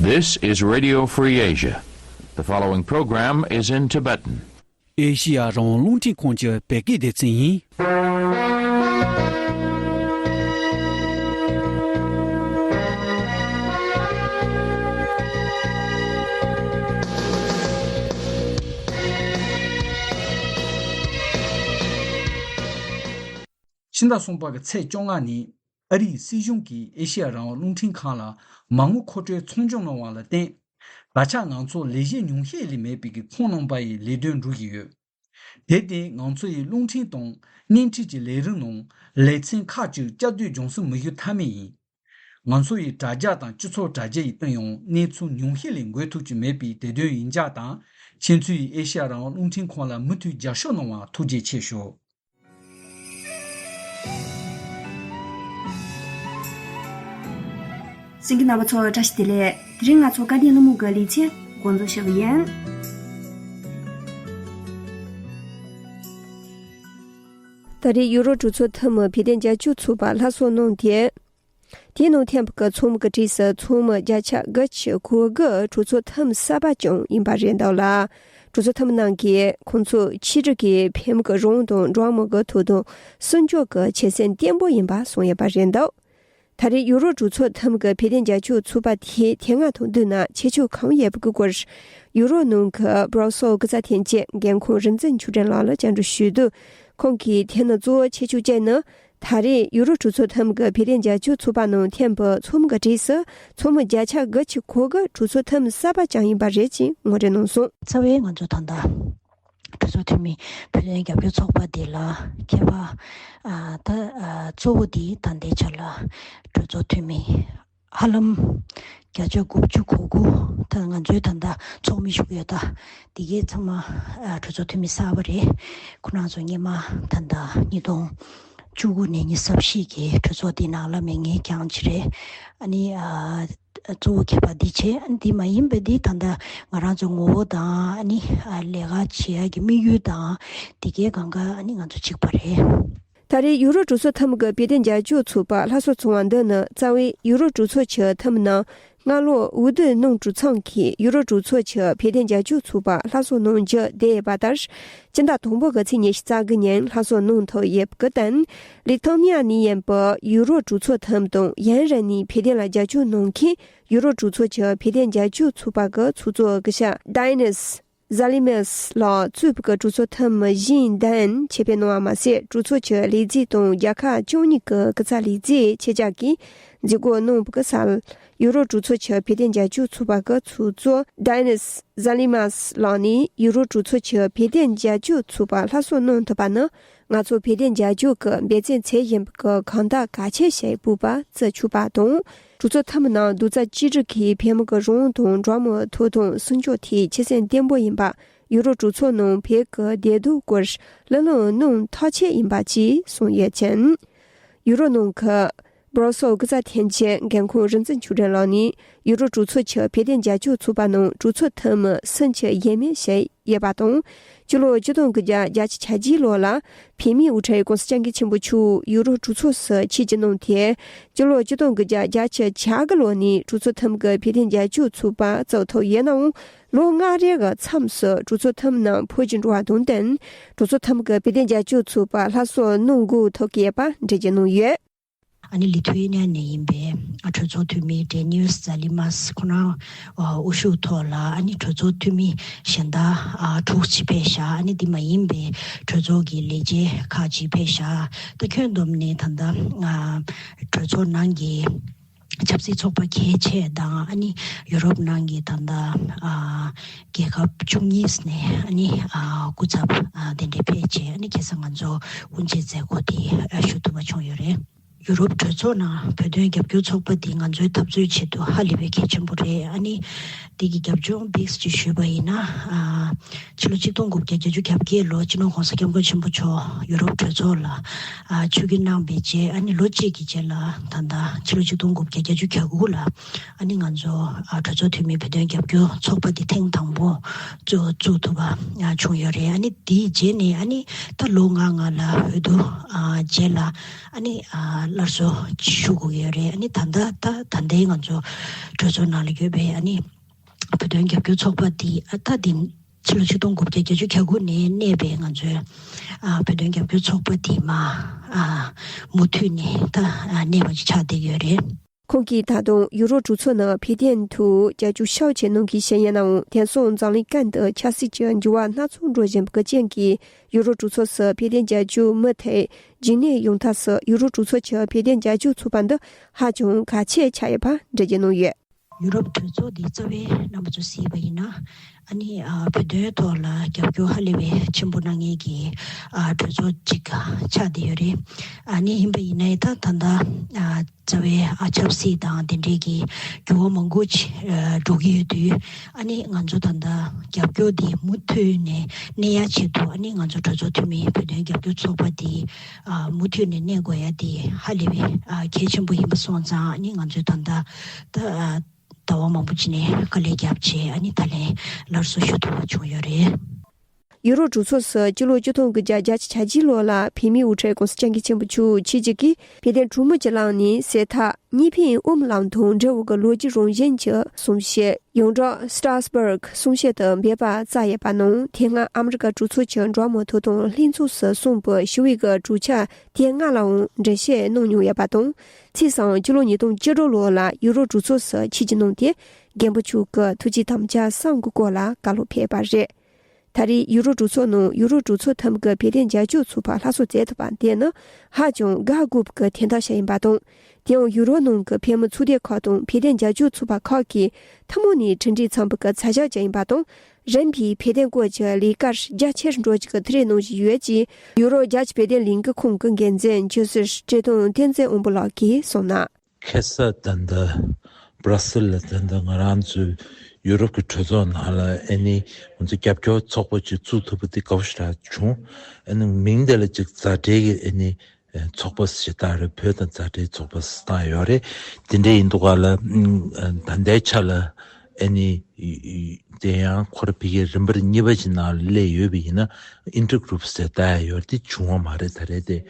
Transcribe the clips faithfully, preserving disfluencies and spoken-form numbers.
This is Radio Free Asia. The following program is in Tibetan. ཨེ་ཤི་ཡ་རང་དབང་རླུང་འཕྲིན་ཁང་གི་བོད་སྐད་སྡེ་ཚན་ཡིན། ཕྱི་ཟླ་གསུམ་པ་གི་ཚེས་བཅོ་ལྔ་ཉིན། ཨ་རིའི་སྲིད་གཞུང་གིས་ཨེ་ཤེ་ཡ་རང་དབང་རླུང་འཕྲིན་ཁང་ལ་མ་དངུལ་མཁོ་སྤྲོད་ཚོང་སྦྱོང་གནང་བ་ལ་བརྟེན། ད་ཆ་ང་ཚོར་ལས་གཞི་ཉུང་ཤས་ལས་མེད་པའི་གི་ཁོང་རྣམ་པ་ཡི་ལས་དོན་འགྲུབ་ཀྱི་ཡོད། དེར་བརྟེན་ང་ཚོ་ཡི་རླུང་འཕྲིན་དང་བརྙན་འཕྲིན་གྱི་ལས་རིགས་ནང་ལེ་ཚན་ཁག་ཅིག་བསྐྱར་ཟློས་སྦྱོང་སྲིད་མི་ཞུ་ཐབས་མེད་ཡིན། ང་ཚོ་ཡི་དྲ་རྒྱ་དང་སྤྱི་ཚོགས་དྲ་རྒྱ་ཡི་སྟེང་ཡང་གནས་ཚུལ་ཉུང་ཤས་ལས་འགོད་ཐུབ་ཀྱི་མེད་པའི་དེ་དོན་ཡིན་འཇགས་དང་། ཁྱེད་ཚོ་ཡི་ཨེ་ཤེ་ཡ་རང་དབང་རླུང་འཕྲིན་ཁང་ལ་མུ་མཐུད་རྒྱབ་སྐྱོར་གནང་བར་ཐུགས་རྗེ་ཆེ་ཞུ། གསན་མཁན་རྣམ་པ་ཚོ་བཀྲ་ཤིས་བདེ་ལེགས། དེ་རིང་ང་ཚོ་བཀའ་བསྟན་སློབ་ཕྲུག་གི་ལེ་ཚན་འགོ་འཛུགས་ཞུ་གི་ཡིན། ད་རེས་ཡུ་རོབ་གྲོས་ཚོགས་འཐུས་མི་བོད་དོན་རྒྱབ་སྐྱོར་ཚོགས་པ་སླར་གསོ་གནང་སྟེ། དེའི་ནང་ཐེམ་པ་གི་ཚོགས་མི་གི་གྲས་སུ་ཚོགས་མི་བརྒྱ་ཆ་དགུ་བཅུ་གོ་དགུ་གྲོས་ཚོགས་འཐུས་མི་གསར་པ་ཀྱང་ཡིན་པ་རེད་འདུག་ལ། གྲོས་ཚོགས་འཐུས་མི་རྣམས་ཀྱིས་ཁོང་ཚོས་ཆིག་སྒྲིལ་གྱིས་བོད་མི་གི་རང་དབང་དང་འགྲོ་བ་མིའི་ཐོབ་ཐང་སྲུང་སྐྱོབ་ཀྱི་ཆོད་སེམས་བརྟན་པོ་ཡིན་པ་གསུངས་ཡོད་པ་རེད་འདུག་ད་རེས་ཡུ་རོབ་གྲོས་ཚོགས་འཐུས་མི་གི་བོད་དོན་རྒྱབ་སྐྱོར་ཚོགས་པ་དེའི་དེ་སྔ་དང་བསྡུར་ན་ཁྱད་ཆོས་གང་ཡོད་པའི་སྐོར། ཡུ་རོབ་ནང་གི་Brussels་སྐུ་ཚབ་ཐེངས་གཅིག་འགན་འཁུར་རིག་འཛིན་ཆོས་སྒྲོན་ལགས་ལ་བཅར་འདྲི་ཞུས་དུས། ཁོང་གིས་དེ་ནི་གཙོ་བོ་ཁྱད་ཆོས་གཅིག་ནི། ད་རེས་ཡུ་རོབ་གྲོས་ཚོགས་འཐུས་མི་གི་བོད་དོན་རྒྱབ་སྐྱོར་ཚོགས་པ་ནང་ཐེམ་པ་ཚོགས་མི་གི་གྲས་སུ་ཚོགས་མི་བརྒྱ་ཆ་དགུ་བཅུ་གོ་དགུ་གྲོས་ཚོགས་འཐུས་མི་གསར་པ་ཀྱང་ཡིན་པ་རེད་ཅེས་ངོ་སྤྲོད་གནང་སོང་། རྩ་བའི་ང་ཚོ་ད་ལྟ་གྲོས་ཚོགས་འཐུས་མི་བོད་དོན་རྒྱབ་སྐྱོར་ཚོགས་པ་འདི་ལ་ཁྱད་པར་ཨ་ད་ཨ་གཙོ་བོ་འདི་ད་ལྟའི་ཆ་ལ་གྲོས་ཚོགས་འཐུས་མི་ཧ་ལམ་བརྒྱ་ཆ་དགུ་བཅུ་གོ་དགུ་ད་ང་ཚོའི་ད་ལྟ་ཚོགས་མི་བཞུགས་ཡོད་ད། དེ་གའི་ཚང་མ་ཨ་གྲོས་ཚོགས་འཐུས་མི་གསར་པ་རེད། ཁོ་རང་ཚོ་སྔོན་མ་ད་ལྟ་ཉིས་སྟོང་བཅུ་དགུ་ནས་ཉི་ཤུ་རྩ་བཞི་གི་གྲོས་ཚོགས་དེའི་ནང་ལ་མེད་མཁན་རྐྱང་ཅིག་རེད། ཨ་ནི་ཨ་གཙོ་བོ་ཁྱད་པར་འདི་བྱས། ཨ་ནི་འདི་མ་ཡིན་པའི་འདི་ད་ལྟ་ང་རང་ཚོ་ངོ་བོ་དང་ཨ་ནི་ཨ་ལས་ཀ་བྱེད་ཡག་གི་དམིགས་ཡུལ་དང་དེ་གའི་སྒང་ག་ཨ་ནི་ང་ཚོ་གཅིག་པ་རེད། ད་རེས་ཡུ་རོབ་གྲོས་ཚོགས་འཐུས་མི་གི་བོད་དོན་རྒྱབ་སྐྱོར་ཚོགས་པ་སླར་གསོ་བྱུང་བ་འདི་ནི་རྩ་བའི་ཡུ་རོབ་གྲོས་ཚོགས་ཀྱི་འཐུས་མི་རྣམས་སྔ་ལོ་འོས་བསྡུ་གནང་གྲུབ་མཚམས་ཀྱིས་ཡུ་རོབ་གྲོས་ཚོགས་ཀྱི་བོད་དོན་རྒྱབ་སྐྱོར་ཚོགས་པ་སླར་གསོ་གནང་རྒྱུ་བསྡད་ཡོད་པ་ལྟར། སྤྱི་ཟླ་དང་པོ་གི་ཚེས་ཉི་ཤུ་རྩ་དགུ་ཉིན་སླར་གསོ་གནང་ཐུབ་ཡོད་པ་དང་། ལི་ཐང་ནི་ཡ་ནས་ཡིན་པའི་ཡུ་རོབ་གྲོས་ཚོགས་འཐུས་མི་དང་ཡུན་རིང་ནས་བོད་དོན་ལ་རྒྱབ་སྐྱོར་གནང་མཁན་ཡུ་རོབ་གྲོས་ཚོགས་ཀྱི་བོད་དོན་རྒྱབ་སྐྱོར་ཚོགས་པ་གི་ཚོགས་གཙོ་སྐུ་ཞབས་Dinis Zalimas ལགས་གཙོས་པའི་གྲོས་ཚོགས་འཐུས་མི་གཞན་དང་ཆེད་ཕེབས་གནང་བ་མ་ཟད། གྲོས་ཚོགས་ཀྱི་ལས་བྱེད་དང་རྒྱལ་ཁབ་བཅུ་གཉིས་ཀྱི་སྐུ་ཚབ་ལས་བྱེད་ཆེད་བཅར་གྱིས་མཛད་སྒོ་གནང་བའི་སར། ཡུ་རོབ་གྲོས་ཚོགས་ཀྱི་བོད་དོན་རྒྱབ་སྐྱོར་ཚོགས་པ་གི་ཚོགས་གཙོ་Dinis Zalimas ལགས་ནས། ཡུ་རོབ་གྲོས་ཚོགས་ཀྱི་བོད་དོན་རྒྱབ་སྐྱོར་ཚོགས་པ་སླར་གསོ་གནང་ཐུབ་པ་ནི། ང་ཚོ་བོད་དོན་རྒྱབ་སྐྱོར་གྱི་འབད་བརྩོན་བྱེད་བཞིན་པའི་གི་གང་ལྟར་གལ་ཆེ་ཞིག་སྤོབས་པ་བརྩི་ཆོག་པ་དང་། གྲོས་ཚོགས་འཐུས་མི་རྣམས་རྡོག་རྩ་གཅིག་སྒྲིལ་གྱིས་བོད་མི་གི་རང་དབང་དང་འགྲོ་བ་མིའི་ཐོབ་ཐང་སྲུང་སྐྱོབ་ཐད་ཆོད་སེམས་བརྟན་པོ་ཡིན་པ། ཡུ་རོབ་གྲོས་ཚོགས་ནང་བོད་ཀྱི་བདེ་སྡུག་སྐོར་གླེང་སློང་གནང་ཐག་ཆོད་ཡིན་པ་བཅས་གསུངས་ཡོད་ཅིང་། ཡུ་རོབ་ནང་གི་Brussels སྐུ་ཚབ་ཐེངས་གཅིག་འགན་འཁུར་རིག་འཛིན་ཆོས་སྒྲོན་ལགས་ནས། ཡུ་རོབ་གྲོས་ཚོགས་ཀྱི་བོད་དོན་རྒྱབ་སྐྱོར་ཚོགས་པ་ནང་གྲོས་ཚོགས་འཐུས་མི་སུམ་ཅུ་ཡས་མས་ཤིག་ཡོད་པ་དང་། སྤྱི་ལོ་ཆིག་སྟོང་དགུ་བརྒྱ་བརྒྱད་ཅུ་གྱ་གཅིག་ལོ་ལ་བོད་མིའི་དབུ་ཁྲིད་༸གོང་ས་༸སྐྱབས་མགོན་ཆེན་པོ་མཆོག་ཡུ་རོབ་གྲོས་ཚོགས་སུ་ཆིབས་བསྒྱུར་གནང་སྟེ། སྤྱི་ལོ་ཆིག་སྟོང་དགུ་བརྒྱ་བརྒྱད་ཅུ་གྱ་དགུ་ལོ་ནས་གྲོས་ཚོགས་འཐུས་མི་གི་བོད་དོན་རྒྱབ་སྐྱོར་ཚོགས་པ་བཙུགས་ཐུབ་ཡོད་ནའང་། ལོ་ལྔ་རེའི་མཚམས་སུ་གྲོས་ཚོགས་འཐུས་མི་རྣམས་འཕོ་འགྱུར་འགྲོ་བ་དང་བསྟུན། གྲོས་ཚོགས་འཐུས་མི་གི་བོད་དོན་རྒྱབ་སྐྱོར་ཚོགས་པ་སླར་གསོ་གནང་དགོས་ཐུག་གི་ཡོད་པ་འགྲེལ་བརྗོད་གནང་ཡོད། ཨ་ནི་ལི་ཐུ་ཨེ་ནི་ཡ་ནས་ཡིན་པའི་གྲོས་ཚོགས་འཐུས་མི་ཌེ་ནིས་ཛ་ལི་མཱས་ཁོ་རང་དབུ་བཞུགས་ཐོག་ལ་ཨ་ནི་གྲོས་ཚོགས་འཐུས་མི་གཞན་དག་དྲུག་ཅིག་ཕེབས་ཤག་ཨ་ནི་འདི་མ་ཡིན་པའི་གྲོས་ཚོགས་ཀྱི་ལས་བྱེད་ཁག་ཅིག་ཕེབས་ཤག་ད་ཁྱོན་བསྡོམས་ནས་ད་ལྟ་གྲོས་ཚོགས་ནང་གི་ཆབ་སྲིད་ཚོགས་པ་གལ་ཆེ་དང་ཨ་ནི་ཡུ་རོབ་ནང་གི་ད་ལྟ་རྒྱལ་ཁབ་བཅུ་གཉིས་ནས་ཨ་ནི་སྐུ་ཚབ་དེ་འདྲ་ཕེབས་བྱས་ཨ་ནི་ཁ་སང་ང་ཚོ་དབུ་འབྱེད་མཛད་སྒོ་དེ་ཞུ་ཐུབ་པ་བྱུང་ཡོད་རེད། ཡུ་རོབ་གྲོས་ཚོགས་ནང་བོད་དོན་རྒྱབ་སྐྱོར་ཚོགས་པ་འདི་ང་ཚོའི་འཐབ་རྩོད་ཆེད་དུ་ཧ་ལས་པའི་གལ་ཆེན་པོ་རེད། ཨ་ནི་འདི་གི་རྒྱབ་ལྗོངས་ཏོག་ཙམ་ཞུས་པ་ཡིན་ན། ཨ་ཕྱི་ལོ་ཆིག་སྟོང་དགུ་བརྒྱ་བརྒྱད་ཅུ་གྱ་བརྒྱད་ལོ་སྤྱི་ནོར་༸གོང་ས་༸སྐྱབས་མགོན་ཆེན་པོ་མཆོག་ཡུ་རོབ་གྲོས་ཚོགས་ལ་ཨ་ཆིབས་བསྒྱུར་གནང་བའི་རྗེས་ཨ་ནི་ལོ་གཅིག་གི་རྗེས་ལ་ད་ལྟ་ཕྱི་ལོ་ཆིག་སྟོང་དགུ་བརྒྱ་བརྒྱད་ཅུ་གྱ་དགུ་ལ་ཨ་ནི་ང་ཚོ་ཨ་གྲོས་ཚོགས་འཐུས་མི་བོད་དོན་རྒྱབ་སྐྱོར་ཚོགས་པ་འདི་ཐེངས་དང་པོ་བཙུགས་བཙུགས་ཐུབ་པ་བྱུང་ཡོད་རེད། ཨ་ནི་དེའི་རྗེས་ནས་ཨ་ནི་ད་ལོ་ལྔ་ལྔ་ལ་འོས་བསྡུ་ཨ་རྗེས་ལ་ཨ་ནི་ཨ་ སླར་གསོ་ཞུ་དགོས་ཀྱི་ཡོད་རེད། ཨ་ནི་ད་ལྟ་ད་ད་ལྟའི་ང་ཚོ་གྲོས་ཚོགས་ནང་ལ་ཡོད་པའི་ཨ་ནི་བོད་དོན་རྒྱབ་སྐྱོར་ཚོགས་པ་འདི་ཨ་ད་འདི་ཕྱི་ལོ་ཆིག་སྟོང་དགུ་བརྒྱ་བརྒྱད་ཅུ་གྱ་དགུ་ནས་གནས་པའི་ང་ཚོའི་ཨ་བོད་དོན་རྒྱབ་སྐྱོར་ཚོགས་པ་འདི་མ་ཨ་མུ་མཐུད་ནས་ད་ཨ་གནས་པ་ཅིག་ཆགས་བསྡད་ཡོད་རེད། ཁོང་གིས་ད་དུང་ཡུ་རོབ་གྲོས་ཚོགས་ནང་བོད་དོན་ཐོག་རྒྱབ་སྐྱོར་ཤུགས་ཆེ་གནང་གི་བཤད་ཡོད་ནའང་། དེང་སང་འཛམ་གླིང་ཁམས་འདི་ཆབ་སྲིད་ཀྱི་འགྱུར་བ་སྣ་ཚོགས་འགྲོ་བཞིན་པའི་རྐྱེན་གྱིས། ཡུ་རོབ་གྲོས་ཚོགས་སུ་བོད་དོན་རྒྱབ་སྐྱོར་མུ་མཐུད་རྒྱུན་གནས་ཡོང་ཐབས་སུ། ཡུ་རོབ་གྲོས་ཚོགས་ཀྱི་བོད་དོན་རྒྱབ་སྐྱོར་ཚོགས་པ་འདི་ཧ་ཅང་གལ་ཆེ་ཆགས་ཡོད་པ་འགྲེལ་བརྗོད་གནང་ཡོད། ཡུ་རོབ་གྲོས་ཚོགས་འདི་རྩ་བའི་རྣམ་པ་ཚོ་གཟིགས་པ་ཡིན་ན། ཨ་ནི་ཨ་བོད་དོན་ཐོག་ལ་རྒྱབ་སྐྱོར་ཧ་ལས་པའི་ཆེན་པོ་གནང་མཁན་གྱི་ཨ་གྲོས་ཚོགས་ཅིག་ཆགས་བསྡད་ཡོད་རེད། ཨ་ནི་ཡིན་པ་ཡིན་ན་ད་ད་ལྟ་ཨ་རྩ་བའི་ཨ་ཆབ་སྲིད་དང་དེ་འབྲེལ་གྱི་འགྱུར་བ་མང་པོ་ཅིག་ཨ་འགྲོ་གི་ཡོད་དུས། ཨ་ནི་ང་ཚོ་ད་ལྟ་རྒྱབ་སྐྱོར་འདི་མུ་མཐུད་ནས་གནས་ཡ་ཆེད་དུ། ཨ་ནི་ང་ཚོ་གྲོས་ཚོགས་འཐུས་མི་བོད་དོན་རྒྱབ་སྐྱོར་ཚོགས་པ་འདི་ཨ་མུ་མཐུད་ནས་གནས་དགོས་ཡ་འདི་ཧ་ལས་པའི་ཨ་གལ་ཆེན་པོ་ཡིན་པ་སོང་ཙང་། ཨ་ནི་ང་ཚོས་ད་ལྟ་ད་ཨ་ཟླ་བ་མང་པོ་ཅིག་ནས་དཀའ་ལས་བརྒྱབ་བྱས། ཨ་ནི་ད་ལན་སླར་གསོ་ཞུ་ཐུབ་པ་བྱུང་ཡོད་རེད། ཡུ་རོབ་གྲོས་ཚོགས་སུ་སྤྱི་ལོ་ཆིག་སྟོང་དགུ་བརྒྱ་བརྒྱད་ཅུ་གྱ་གཅིག་ལོ་ལ་བོད་མིའི་དབུ་ཁྲིད་༸གོང་ས་༸སྐྱབས་མགོན་ཆེན་པོ་མཆོག་ཆིག་བརྒྱ་གི་བོད་དོན་གྲོས་མོལ་གྱི་ལམ་ནས་གསེར་ཐང་གཉིས་ཕན་ཨོམ་ལམ་དང་འབྲེལ་བའི་ལོ་རྒྱུས་རང་བཞིན་གྱི་གསུང་བཤད། ཡོངས་གྲགས་Strasbourg་གསུང་བཤད་དུ་འབོད་པ་བསྩལ་ཡོད་པ་ནང་། དེ་སྔ་ཨ་མི་རི་ཀ་གྲོས་ཚོགས་ཀྱི་འགྲོ་བ་མིའི་ཐོབ་ཐང་ལྷན་ཚོགས་སུ་གསུངས་པའི་ཞི་བའི་གི་གྲོས་འཆར་དེ་སྔ་ལའང་འགྲེལ་བཤད་གནང་མྱོང་ཡོད་པ་དང་། མཚམས་སུ་སྤྱི་ལོ་ཉིས་སྟོང་བཅུ་དྲུག་ལོ་ལ་ཡུ་རོབ་གྲོས་ཚོགས་སུ་ཆིབས་བསྒྱུར་གནང་སྟེ། རྒན་པོ་མཆོག་གི་ཐུགས་རྗེ་དམ་བཅའ་གསུམ་གྱི་སྐོར་ལ་བཀའ་སློབ་ཕེབས་པ་རེད། ད་རེས་ཡུ་རོབ་གྲོས་ཚོགས་ནང་ཡུ་རོབ་གྲོས་ཚོགས་ཐིམ་གྱི་བོད་དོན་རྒྱབ་སྐྱོར་ཚོགས་པ་སླར་གསོ་མཛད་ཐུབ་པ་དེ་ནི་ཧ་ཅང་དགའ་དགོས་པའི་དོན་དག་ཞིག་ཡིན་པ་དང་། དེའང་ཡུ་རོབ་ནང་གི་བོད་མི་ཚོགས་སྡེ་ཁག་དང་བོད་དོན་རྒྱབ་སྐྱོར་ཚོགས་པ་ཁག་གིས་ཐུན་མོང་ནས་གྲུབ་འབྲས་ཚང་བའི་ཚད་གཞི་ཅིག་ཡིན་པ་དང་། རིམ་པས་བོད་དོན་སྐོར་གྱི་ལས་ཀ་རྒྱ་ཆེར་འགྲོ་རྒྱུ་གི་ཐུགས་རེ་གནང་བཞིན་ཡོད་ཅེས། ཡུ་རོབ་རྒྱ་ཆེའི་བོད་དོན་ལས་འགུལ་ཁང་གི་འགན་འཛིན་ཇོ་སི་བཀྲས་མཐོང་བསྟན་འཛིན་དབང་པོ་ལགས་ཀྱིས་གསུངས་གནང་། ཁ་སང་ད་ལྟ་སྦྲ་སེལ་ལ་ད་ལྟ་ང་རང་ཚོའི་ཡུ་རོབ་ཀྱི་གྲོས་ཚོགས་ནང་ལ་ཨ་ནི་ང་ཚོ་རྒྱབ་སྐྱོར་ཚོགས་པ་ཅིག་བཙུགས་ཐུབ་པ་དེ་དགའ་པོ་ཞེ་དྲག་བྱུང་། ཨ་ནི་མིང་དེ་ལ་ཅིག་མཛའ་འབྲེལ་གྱི་ཨ་ནི་ཚོགས་པ་ཞེ་དྲག་རེད། བོད་དང་མཛའ་འབྲེལ་ཚོགས་པ་ཞེ་དྲག་ཡོད་རེད། དེ་འདྲ་ཡིན་དུས་ག་ལ་ཨ་ད་ལྟའི་ཆ་ལ་ཨ་ནི་དེ་ཡང་ཁོ་རང་ཕ་གིའི་རིམ་པར་གཉིས་པ་ཅིག་ནང་ལ་སླེབས་ཡོད་པ་ཡིན་ན། ཨིན་ཊར་གུ་རུབ་ཞེ་དྲག་ཡོད་རེད། དེ་བྱུང་བ་མ་རེད། ད་རེད་དེ།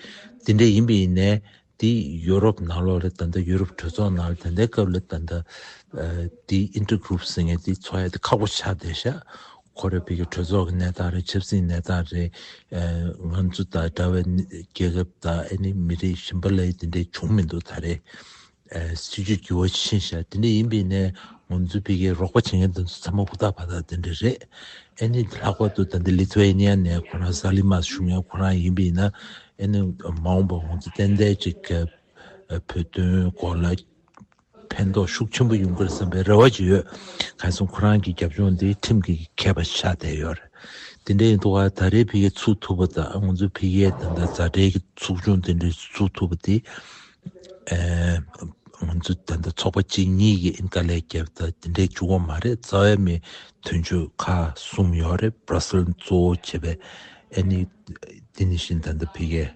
དེ་འདྲ་ཡིན་པ་ཡིན་ནའི། དེ་ཡོ་རོབ་ནང་ལོགས་ལ་ད་ལྟ་ཡོ་རོབ་གྲོས་ཚོགས་ནང་ལ་ད་ལྟའི་སྐབས་ལ་ད་ལྟ་ཨ་དེ་ཨིན་ཊར་གུ་རུབ་ཟེར་མཁན་དེ་འཚོགས་ཡ་དེ་ཁག་པོ་ཆགས་བསྡད་ཤག་ཁོ་རང་ཕ་གི་གྲོས་ཚོགས་ཀྱི་གནས་སྟངས་རེད། ཆབ་སྲིད་གནས་སྟངས་རེད། ཨ་ང་ཚོ་དང་འདྲ་བའི་རྒྱལ་ཁབ་དང་ཨ་ནི་མི་རིགས་གཞན་པ་ལ་དེ་འདྲའི་བྱུང་མི་འདུག་ད་རེད། ཨ་སྲིད་ཇུས་འགྱུར་བ་ཕྱིན་ཤག་དེ་འདྲ་ཡིན་པ་ཡིན་ནའི་ང་ཚོ་ཕ་གིའི་རོགས་པ་བྱེད་མཁན་དེ་ཚོ་ཚང་མ་ཧུར་ཐག་བར་ཐག་དེ་འདྲ་རེད། ཨ་ནི་ལྷག་པར་དུ་ད་ལྟ་ལི་ཐུ་ཨེ་ནི་ཡ་ནས་ཁོ་རང་ཟ་ལི་མ་ཞུ་མཁན་ཁོ་རང་ཡིན་པ་ཡིན་ན། ཨ་ནི་མ་འོངས་པ་ང་ཚོ་ཏན་ཏན་ཅིག་ཨ་བོད་དོན་སྐོར་ལ་ཕན་ཐོགས་ཤུགས་ཆེན་པོ་ཡོང་གི་རེད་བསམ་པའི་རེ་བ་ཅིག་ཡོད། གང་ཡིན་ཟེར་ན་ཁོ་རང་གི་རྒྱབ་ལྗོངས་འདི་ཁྲིམས་ཀྱི་ཁྱད་པར་ཆགས་བསྡད་ཡོད་རེད། དེ་འདྲ་ཡིན་དུས་ད་རེས་ཕ་གིའི་ཚུགས་ཐུབ་པ་དང་། ང་ཚོ་ཕ་གིའི་ད་ལྟ་མཛའ་འབྲེལ་གྱི་ཚོགས་ཆུང་དེ་འདྲའི་ཚུགས་ཐུབ་པ་དེ། ཨ་ང་ཚོ་ད་ལྟ་ཚོགས་པ་གཅིག་གཉིས་ཀྱིས་དཀའ་ལས་བརྒྱབ་ད་དེ་འདྲའི་བཅུག་པ་མ་རེད། རྩ་བའི་མི་དོན་གཅོད་ཁག་གསུམ་ཡོད་རེད། སྦྲ་སེལ་གཙོ་བོ་བྱས་པའི་ཨ་ནི་དེ་ནང་བཞིན་ད་ལྟ་ཕ་གིའི་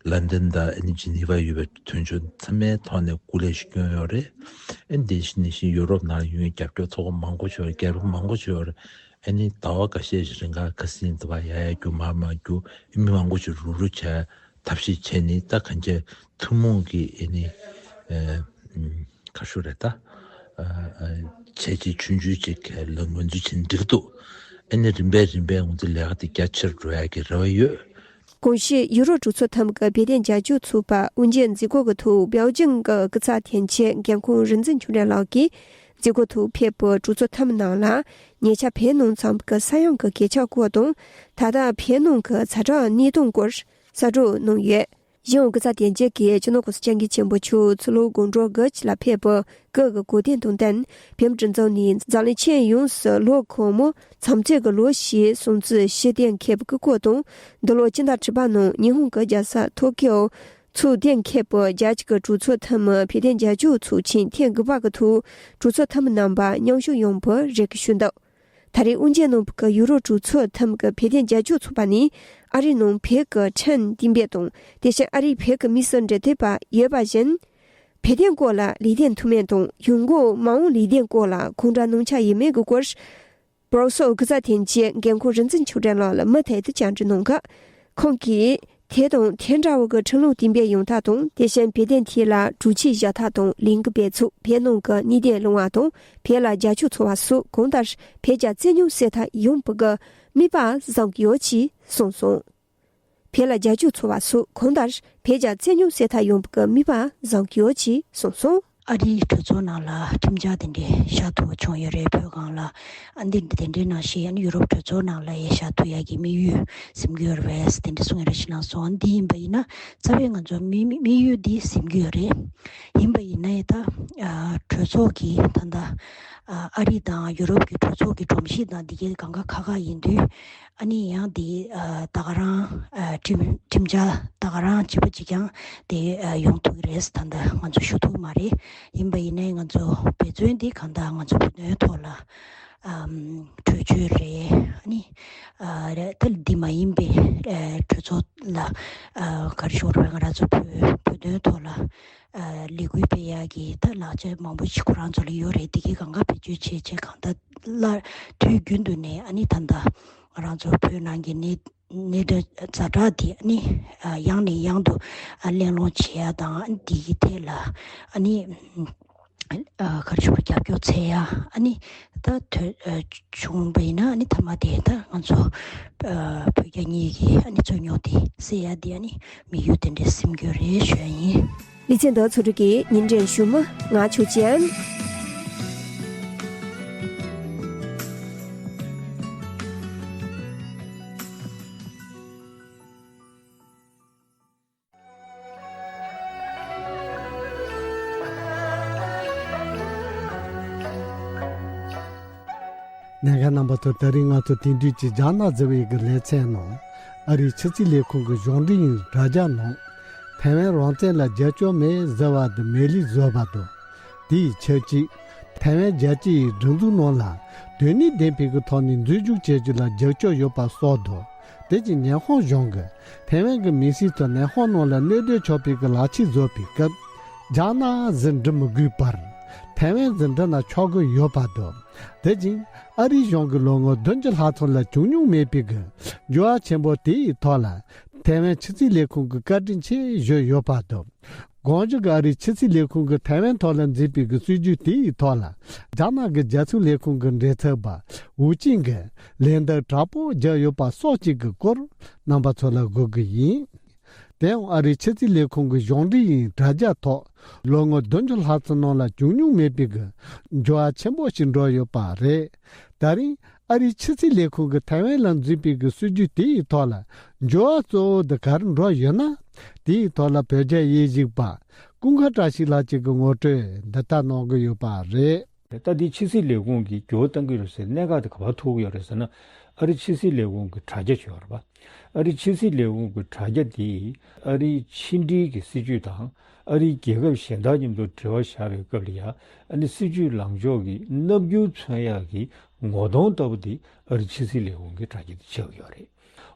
ལན་ཌན་དང་ཨ་ནི་ཇི་ནི་ཝ་ཡོད་པའི་དོན་གཅོད་ཚང་མའི་ཐོག་ནས་སྐུ་ལས་ཤིག་བསྐྱོན་ཡོད་རེད། ཨ་ནི་དེ་ནང་བཞིན་ཡུ་རོབ་ནང་ཡོད་པའི་རྒྱབ་སྐྱོར་ཚོགས་པ་མང་པོ་ཞིག་ཡོད་རེད། རྒྱལ་ཁབ་མང་པོ་ཞིག་ཡོད་རེད། ཨ་ནི་ཟླ་བ་འགའ་ཤས་ཤིག་རིང་ག་ཁ་སང་དུ་བ་ཡ་ཡ་རྒྱུ་མ་མ་རྒྱུ་མི་མང་པོ་ཞིག་རུབ་རུབ་བྱས་ཐབས་ཤེས་བྱས་ནས། ད་གང་ཅི་ཐུན་མོང་གི་ཨ་ནི་ཨ་ཁ་ཤུ་རེད་ད། ཨ་ཨ་བྱས་རྗེས་ཆུང་ཆུང་ཅིག་ལ་ངོས་འཛིན་བྱས་ན་འགྲིག་འདུག་ཨ་ནི་རིམ་པས་རིམ་པས་ང་ཚོའི་ལས་ཀ་དེ་རྒྱ་ཆེར་འགྲོ་ཡག་གི་རེ་བ་ཡོད། གོང་ཞུས་ཡུ་རོབ་གྲོས་ཚོགས་ཐིམ་གྱི་བོད་དོན་རྒྱབ་སྐྱོར་ཚོགས་པ་དབུ་འབྱེད་མཛད་སྒོ་གི་ཐོག་པེ་ཅིང་གི་སྐུ་ཚབ་དོན་གཅོད་འགན་འཁུར་རིག་འཛིན་ཆོས་སྒྲོན་ལགས་ཀྱིས། མཛད་སྒོའི་ཐོག་ཕེབས་པའི་གྲོས་ཚོགས་ཐིམ་ནང་ལ་ཉེ་ཆར་བོད་ནང་འཚོགས་པའི་ས་ཡོམ་གྱི་གོད་ཆག་སྐོར་དང་། ད་ལྟ་བོད་ནང་གི་ཛ་དྲག་གནས་སྟངས་སྐོར་གསལ་བསྒྲགས་གནང་ཡོད། གཞུང་སྐུ་ཚབ་དོན་གཅོད་ཀྱིས་སྤྱི་ནོར་༸གོང་ས་༸སྐྱབས་མགོན་ཆེན་པོ་མཆོག་ཚུར་ལོག་དགོང་དྲོ་དགུ་ལ་ཕེབས་པའི་སྐུ་གི་གོ་སྟོན་དང་བསྟུན། བོད་མིའི་སྒྲིག་འཛུགས་ནས་འཛམ་གླིང་ཁྱོན་ཡོངས་སུ་ལོ་གང་མོ་འཚམས་གཅོད་ཀྱི་ལོ་ཞེས་སྲུང་བརྩི་ཞུ་གཏན་འཁེལ་བའི་སྐོར་དང་། འདི་ལོ་སྤྱི་ཟླ་དྲུག་པ་ནང་ཉི་ཧོང་གི་རྒྱལ་ས་ཐོ་ཀིའོ་ཚོགས་གཏན་འཁེལ་བའི་རྒྱལ་སྤྱི་གི་གྲོས་ཚོགས་ཐིམ་བོད་དོན་རྒྱབ་སྐྱོར་ཚོགས་ཆེན་ཐེངས་དགུ་པ་གི་ཐོག་གྲོས་ཚོགས་ཐིམ་རྣམ་པ་མཉམ་ཞུགས་ཡོང་བའི་རེ་སྐུལ་ཞུས་འདུག་ད་རེས་དབུ་འབྱེད་གནང་བའི་ཡུ་རོབ་གྲོས་ཚོགས་ཐིམ་གྱི་བོད་དོན་རྒྱབ་སྐྱོར་ཚོགས་པ་ནི་ཨ་རིའི་ནང་བོད་ཀྱི་ཁྲིམས་གཏན་འབེབས་དང་། དེ་བཞིན་ཨ་རིའི་བོད་ཀྱི་མིའི་གསར་འབྲེལ་དོད་པ་ཡོད་པ་བཞིན། བོད་དོན་སྐོར་ལ་ལས་དོན་མཐོ་དམན་དང་། ཡོང་སྒོ་མ་འོངས་ལས་དོན་སྐོར་ལ་གང་འདྲ་གནང་འཆར་ཡོད་མེད་ཀྱི་སྐོར། བྷར་སེལ་སྐུ་ཚབ་དོན་གཅོད་འགན་འཁུར་རིག་འཛིན་ཆོས་སྒྲོན་ལགས་ལ་མུ་མཐུད་དུ་བཅར་འདྲི་གནང་སྐབས། ཁོང་གིས་ དེ་དང་དེ་འདྲ་བོ་གི་ཁྲིམས་ལུགས་གཏན་འབེབས་ཡོང་ཐབས་དང་། དེ་བཞིན་བོད་དོན་ཐད་ལ་གྲོས་ཆོད་བཞག་ཐབས་དང་། ལས་འགུལ་སྤེལ་ཚུགས། བོད་ནང་གི་གནད་དོན་སློང་བ་དང་། བོད་ལ་རྒྱབ་སྐྱོར་འཚོལ་བ་སོགས་གང་ལྟར་བོད་རྒྱ་བརྩེ་ཉམས་སེལ་ཐབས་ཡོང་བའི་གི་དམིགས་པ་བཟང་གི་ཡོད་ཅེས་གསུངས་སོང་། བོད་ལ་རྒྱབ་སྐྱོར་འཚོལ་བ་སོགས་གང་ལྟར་བོད་རྒྱ་བརྩེ་ཉམས་སེལ་ཐབས་ཡོང་བའི་གི་དམིགས་པ་བཟང་གི་ཡོད་ཅེས་གསུངས་སོང་། ཨ་རིའི་གྲོས་ཚོགས་ནང་ལ་ཁྲིམས་འཆར་དེ་འདྲའི་བཞག་ཐུབ་པ་བྱུང་ཡོད་རེད། བོད་སྒང་ལ་ཨ་འདི་དེ་འདྲའི་ནང་བཞིན་ཨ་ནི་ཡུ་རོབ་གྲོས་ཚོགས་ནང་ལ་ཡང་བཞག་ཐུབ་ཡག་གི་དམིགས་ཡུལ་འཛིན་གྱི་ཡོད་རེད་ཟེར་དེ་འདྲ་གསུང་ཡ་རེ་ཞིག་གནང་སོང་། འདི་ཡིན་པ་ཡིན་ན་རྩ་བའི་ང་ཚོ་དམིགས་དམིགས་ཡུལ་འདི་འཛིན་གྱི་ཡོད་རེད། ཡིན་པ་ཡིན་ན་ཡང་ད་ཨ་གྲོས་ཚོགས་ཀྱི་ད་ལྟ་ཨ་ཨ་རི་དང་ཡུ་རོབ་ཀྱི་གྲོས་ཚོགས་ཀྱི་སྒྲོམ་གཞི་དང་འདི་གའི་གང་ག་ཁག་ཁག་ཡིན་དུས། ཨ་ནི་ཡང་དེ་ཨ་ད་ག་རང་ཨ་ཁྲིམས་ཁྲིམས་འཆར་ད་ག་རང་བྱེད་པ་ཅིག་ཀྱང་དེ་ཨ་ཡོང་ཐུབ་ཀྱི་རེད། ད་ལྟ་ང་ཚོ་ཞུ་ཐུབ་མ་རེད། ཡིན་པ་ཡིན་ནའི་ང་ཚོ་འབད་བརྩོན་འདི་གང་ལྟར་ང་ཚོ་བོད་དོན་ཐོག་ལ་ཨམ་གྲོས་ཆོད་རེད། ཨ་ནི་ཨ་རེད་ད་འདི་མ་ཡིན་པའི་ཨ་གྲོས་ཚོགས་ལ་ཨ་ག་རེ་ཞུ་དགོས་རེད། ང་རང་ཚོ་བོད་བོད་དོན་ཐོག་ལ་ཨ་ལས་འགུལ་སྤེལ་ཡག་གི་ད་ལག་ཆ་མང་པོ་ཞིག་ཁོ་རང་ཚོ་ལ་ཡོད་རེད། དེ་གའི་གང་ག་བེད་སྤྱོད་བྱས་བྱས་གང་ལྟར་སླར་དུས་རྒྱུན་དུ་ནས་ཨ་ནི་ད་ལྟ་ང་རང་ཚོ་བོད་ནང་གི་གནད་གནད་དོན་ཛ་དྲག་དེ་ཨ་ནི་ཨ་ཡང་ནས་ཡང་དུ་ཨ་གླེང་སློང་བྱེད་ཡ་དང་། ཨ་ནི་དེ་གི་ཐད་ལ་ཨ་ནི་ཨ་ག་རེ་ཞུ་དགོས་རྒྱབ་སྐྱོར་འཚོལ་ཡ། ཨ་ནི་ད་དོན་ཨ་བྱུང་བ་ཡིན་ན་ཨ་ནི་མཐའ་མ་དེ་ད་ང་ཚོ་ཨ་བོད་རྒྱ་གཉིས་ཀྱི་ཨ་ནི་རྩོད་རྙོག་དེ་སེལ་ཡ་དེ་ཨ་ནི་དམིགས་ཡུལ་དེ་འདྲ་འཛིན་གྱི་ཡོད་རེད་ཞུ་ཡ་ཡིན། ལེ་ཚན་འདི་ཚོགས་སྒྲིག་གིས་ཉིན་རེར་ཞུ་མི་ང་ཆོས་ཅན། ཉན་མཁན་རྣམ་པ་ཚོ། ད་རིང་ང་ཚོ་དེང་དུས་ཀྱི་རྒྱ་ནག་ཟེར་བའི་གི་ལེ་ཚན་ནང་ཨ་རིའི་ཕྱི་སྲིད་ལས་ཁུངས་ཀྱི་གཞུང་འབྲེལ་ཡིན་དྲ་རྒྱ་ནང་ཐའེ་ཝན་རང་བཙན་ལ་རྒྱབ་སྐྱོར་མེད་ཟེར་བ་དེ་མེད་ལུགས་བཟོས་པ་དང་། དེའི་ཆབས་ཅིག་ཐའེ་ཝན་རྒྱལ་སྤྱི་ཡི་སྒྲིག་འཛུགས་ནང་ལ་དོན་སྣེ་ལྡན་པའི་གི་ཐོག་ནས་འཛུལ་ཞུགས་བྱེད་རྒྱུ་ལ་རྒྱབ་སྐྱོར་ཡོད་པ་སོགས་དང་། དེ་བཞིན་ཉི་ཧོང་གཞུང་གིས་ཐའེ་ཝན་གྱི་མི་སེར་ཚོ་ནན་ཧོང་ནང་ལ་གནས་སྡོད་ཆོག་པའི་གི་ལག་ཁྱེར་བཟོ་བའི་སྐབས་རྒྱ་ནག་ཟེར་འབྲི་མི་དགོས་པར་ཐའེ་ཝན་ཟེར་འབྲི་ན་ཆོག་གི་ཡོད་པ་དང་། དེ་བཞིན་ཨ་རིའི་གཞུང་གིས་ལོ་ངོ་བདུན་ཅུ་ལྷག་ཙམ་ལ་བྱུང་མྱོང་མེད་པའི་གི་འགྱུར་བ་ཆེན་པོ་དེའི་ཐོག་ལ་ཐའེ་ཝན་ཕྱི་སྲིད་ལས་ཁུངས་ཀྱིས་བཀའ་དྲིན་ཆེ་ཞུས་ཡོད་པ་དང་། དགོངས་ཞུ་གི་ཨ་རིའི་ཕྱི་སྲིད་ལས་ཁུངས་ཀྱིས་ཐའེ་ཝན་ཐོག་ལ་མཛད་པའི་གི་སྲིད་ཇུས་དེའི་ཐོག་ལ་རྒྱ་ནག་གི་རྒྱལ་སྲུང་ལས་ཁུངས་ཀྱི་མགྲིན་ཚབ་པ་ཝུ་ཅིང་གིས་ལན་འདེབས་དྲག་པོ་བརྒྱབ་ཡོད་པ་སོགས་ཅིག་གི་སྐོར་རྣམ་པ་ཚོ་ལ་འགོད་གི་ཡིན། དེའང་ཨ་རིའི་ཕྱི་སྲིད་ལས་ཁུངས་ཀྱི་གཞུང་འབྲེལ་ཡིན་དྲ་རྒྱ་ཐོག་ལོ་ངོ་བདུན་ཅུ་ལྷག་ཙམ་ནང་ལ་བྱུང་མྱོང་མེད་པའི་གི་འགྱུར་བ་ཆེན་པོ་ཞིག་འགྲོ་ཡོད་པ་རེད། ད་རིང་ཨ་རིའི་ཕྱི་སྲིད་ལས་ཁུངས་ཀྱིས་ཐའེ་ཝན་ལ་འཛིན་པའི་གི་སྲིད་ཇུས་དེའི་ཐོག་ལ་འགྱུར་བ་གཙོ་བོ་དེ་ག་རེ་འགྲོ་ཡོད་ན། དེའི་ཐོག་ལ་བོད་རྒྱ་དབྱེ་ཞིབ་པ་ཀུན་དགའ་བཀྲ་ཤིས་ལགས་ཀྱིས་གི་ངོ་སྤྲོད་འདི་ལྟར་གནང་གི་ཡོད་པ་རེད། ད་འདི་ཕྱི་སྲིད་ལས་ཁུངས་ཀྱིས་འགྱུར་བ་གཏང་གི་ཡོད་ཟེར་གནད་འགག་དེ་ག་པར་ཐུག་གི་ཡོད་རེད་ཟེར་ན། ཨ་རི་ཕྱི་སྲིད་ལས་ཁུངས་ཀྱི་དྲ་རྒྱ་ཅིག་ཡོད་རེད་པ། ཨ་རི་ཕྱི་སྲིད་ལས་ཁུངས་ཀྱི་དྲ་རྒྱ་དེས་ཨ་རིའི་ཕྱི་འབྲེལ་གྱི་སྲིད་ཇུས་དང་ཨ་རིའི་རྒྱལ་ཁབ་གཞན་དག་མཉམ་དུ་འབྲེལ་བ་བཞག་པའི་སྐབས་ལ་ཡང་ཨ་ནི་སྲིད་ཇུས་ལངས་ཕྱོགས་ཀྱི་རྣམ་འགྱུར་མཚོན་ཡག་གི་ངོ་གདོང་ལྟ་བུ་དེ་ཨ་རི་ཕྱི་སྲིད་ལས་ཁུངས་ཀྱི་དྲ་རྒྱ་དེ་ཆགས་ཀྱི་ཡོད་རེད།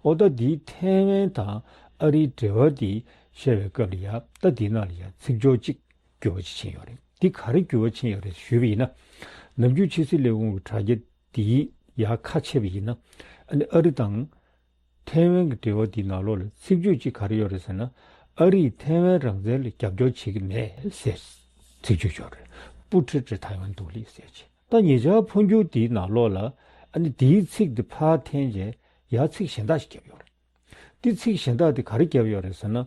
འོ་ད་འདིས་ཐའེ་ཝན་དང་ཨ་རིའི་འབྲེལ་བ་དེ་བཤད་པའི་སྐབས་ལ་ཡང་ད་འདི་ནང་ལ་ཡང་ཚིག་སྦྱོར་གཅིག་འགྱུར་བ་ཅིག་ཕྱིན་ཡོད་རེད། འདི་ག་རེ་འགྱུར་བ་ཕྱིན་ཡོད་རེད་ཞུས་པ་ཡིན་ན། ནམ་རྒྱུན་ཕྱི་སྲིད་ལས་ཁུངས་ཀྱི་དྲ་རྒྱ་འདིའི་ཡར་ཁ་ཕྱེ་བ་ཡིན་ན། ཨ་ནི་ཨ་རི་དང་ཐའེ་ཝན་གྱི་འབྲེལ་བ་འདིའི་ནང་ལོགས་ལ་ཚིག་སྦྱོར་གཅིག་ག་རེ་ཡོད་རེད་ཟེར་ན། ཨ་རིས་ཐའེ་ཝན་རང་བཙན་ལ་རྒྱབ་སྐྱོར་བྱེད་ཀྱི་མེད་ཟེར་ཚིག་སྦྱོར་ཡོད་རེད། 不支持台湾独立ཟེར་བྱས། ད་ཉེ་ཆར་འཕོ་འགྱུར་འདིའི་ནང་ལོགས་ལ་ཨ་ནི་འདིའི་ཚིག་འདི་ཕར་འཐེན་བྱས་ཡར་ཚིག་གཞན་དག་ཞིག་བརྒྱབ་ཡོད་རེད། འདི་ཚིག་གཞན་དག་འདི་ག་རེ་བརྒྱབ་ཡོད་རེད་ཟེར་ན།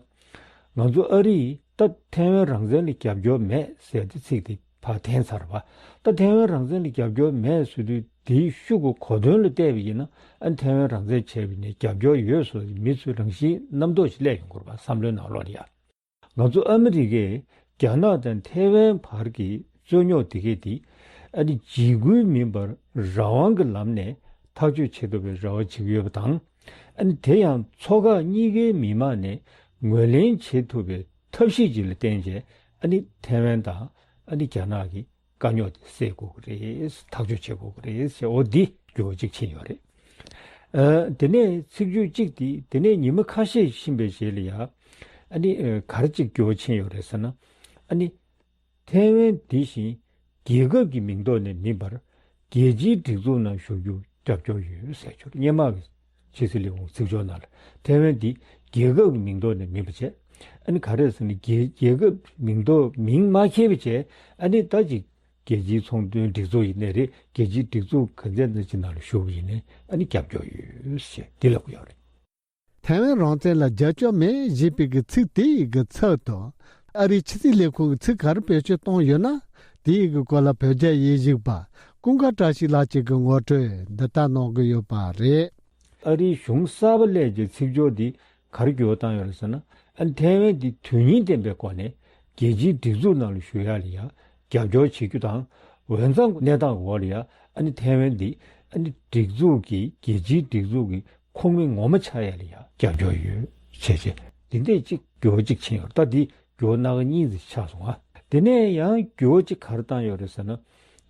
ང་ཚོ་ཨ་རིས་ད་ཐའེ་ཝན་རང་བཙན་ལ་རྒྱབ་སྐྱོར་མེད་ཟེར་ཏེ་ཚིག་འདི་ཕར་འཐེན་ཚར་བ། ད་ཐའེ་ཝན་རང་བཙན་ལ་རྒྱབ་སྐྱོར་མེད་ཟེར་དུས་དེའི་ཤུགས་ཀྱི་གོ་དོན་ལ་བལྟས་པ་ཡིན་ན། ཨ་ནི་ཐའེ་ཝན་རང་བཙན་བྱས་པ་ནས་རྒྱབ་སྐྱོར་ཡོད་ཟེར་མི་ཚོའི་རང་བཞིན་རྣམ་རྟོག་ཞིག་སླེབས་ཡོང་གི་རེད་པ། བསམ་བློའི་ནང་ལོགས་ལ་ཡ། ང་ཚོ་ཨ་མི་རི་ཀས་རྒྱ་ནག་དང་ཐའེ་ཝན་བར་གྱི་རྩོད་རྙོག་དེ་གས་དེ་ཨ་ནི་འཇིགས་སྐུལ་མིན་པར་རང་དབང་གི་ལམ་ནས་ཐག་གཅོད་བྱེད་ཐུབ་པའི་རེ་བ་བྱེད་ཀྱི་ཡོད་པ་དང་། ཨ་ནི་དེ་ཡང་མཚོ་འགག་གཉིས་ཀའི་མི་མང་ནས་ངོས་ལེན་བྱེད་ཐུབ་པའི་ཐབས་ཤེས་ཅིག་ལ་བརྟེན་བྱས། ཨ་ནི་ཐའེ་ཝན་དང་ཨ་ནི་རྒྱ་ནག་གི་དཀའ་རྙོག་དེ་སེལ་དགོས་ཀྱི་རེད། ཐག་གཅོད་བྱེད་དགོས་ཀྱི་རེད་ཟེར། འོ་འདི་འགྱུར་བ་གཅིག་ཕྱིན་ཡོད་རེད། ཨ་དེ་ནས་ཚིག་སྦྱོར་གཅིག་དེ་དེ་ནས་ཉི་མ་ཁ་ཤས་ཕྱིན་པའི་རྗེས་ལ་ཡ། ཨ་ནི་ཨ་ག་རེ་གཅིག་འགྱུར་བ་ཕྱིན་ཡོད་རེད་ཟེར་ན། ཨ་ནི་ཐའེ་ཝན་དེ་བཞིན་རྒྱལ་ཁབ་ཀྱི་མིང་ཐོག་ནས་མིན་པར་རྒྱལ་སྤྱིའི་སྒྲིག་འཛུགས་ནང་ཞུགས་རྒྱུར་རྒྱབ་སྐྱོར་ཡོད་ཟེར་ཆོག་སྔོན་མ་གི་ ཕྱི་སྲིད་ལས་ཁུངས་ཚིག་སྦྱོར་ནང་ལ་ཐའེ་ཝན་འདི་རྒྱལ་ཁབ་ཀྱི་མིང་ཐོག་ནས་མིན་པ་བྱས། ཨ་ནི་ག་རེ་ཟེར་ན་རྒྱལ་རྒྱལ་ཁབ་མིང་ཐོག་མིང་མ་འཁྱེར་བ་བྱས། ཨ་ནི་ད་ཅིག་རྒྱལ་སྤྱིའི་ཚོང་དོན་སྒྲིག་འཛུགས་ཡིན་ནའི་རེད། རྒྱལ་སྤྱིའི་སྒྲིག་འཛུགས་ག་ཚད་ནང་ཅིག་ནང་ལ་ཞུགས་པ་ཡིན་ནའི་ཨ་ནི་རྒྱབ་སྐྱོར་ཡོད་ཞེས་འདི་ལབ་ཀྱི་ཡོད་རེད། ཐའེ་ཝན་རང་བཙན་ལ་རྒྱབ་སྐྱོར་མེད་ཞེས་པའི་གི་ཚིག་དེ་ཡི་གི་ཚབ་ཏུ། ཨ་རིའི་ཕྱི་སྲིད་ལས་ཁུངས་ཀྱི་ཚིག་ག་རེ་བེད་སྤྱོད་བཏང་ཡོད་ན། དེ་ཡི་གི་སྐོར་ལ་བོད་རྒྱ་དབྱེ་ཞིབ་པ་ཀུན་དགའ་བཀྲ་ཤིས་ལགས་ཀྱིས་གི་ངོ་སྤྲོད་འདི་ལྟར་གནང་གི་ཡོད་པ་རེད། ཨ་རིའི་གཞུང་གསར་པ་སླེབས་ཀྱི་ཚིག་སྦྱོར་འདི་ག་རེ་འགྱུར་བ་བཏང་ཡོད་རེད་ཟེར་ན། ཨ་ནི་ཐའེ་ཝན་འདི་དོན་སྙིང་ལྡན་པའི་སྒོ་ནས་རྒྱལ་སྤྱིའི་སྒྲིག་འཛུགས་ནང་ལ་ཞུགས་ཡག་ལ་ཡ་རྒྱབ་སྐྱོར་བྱེད་རྒྱུ་དང་། འོས་འཚམ་གྱི་གནས་སྟངས་ཀྱི་འོག་ལ་ཡ་ཨ་ནི་ཐའེ་ཝན་འདི་ཨ་ནི་སྒྲིག་འཛུགས་ཀྱི་རྒྱལ་སྤྱིའི་སྒྲིག་འཛུགས་ཀྱི་ཁོངས་མི་ངོ་མ་ཆགས་ཡག་ལ་ཡ་རྒྱབ་སྐྱོར་ཡོད་བྱས་བྱས། འདི་འདྲས་ཅིག་འགྱུར་བ་ཅིག་ཕྱིན་ཡོད་རེད། ད་འདི་འགྱུར་བ་སྣ་ཁ་གཉིས་ཙམ་ཆགས་སོང་ཨ། དེ་ནས་ཡང་འགྱུར་བ་ཅིག་ག་རེ་བཏང་ཡོད་རེད་ཟེར་ན།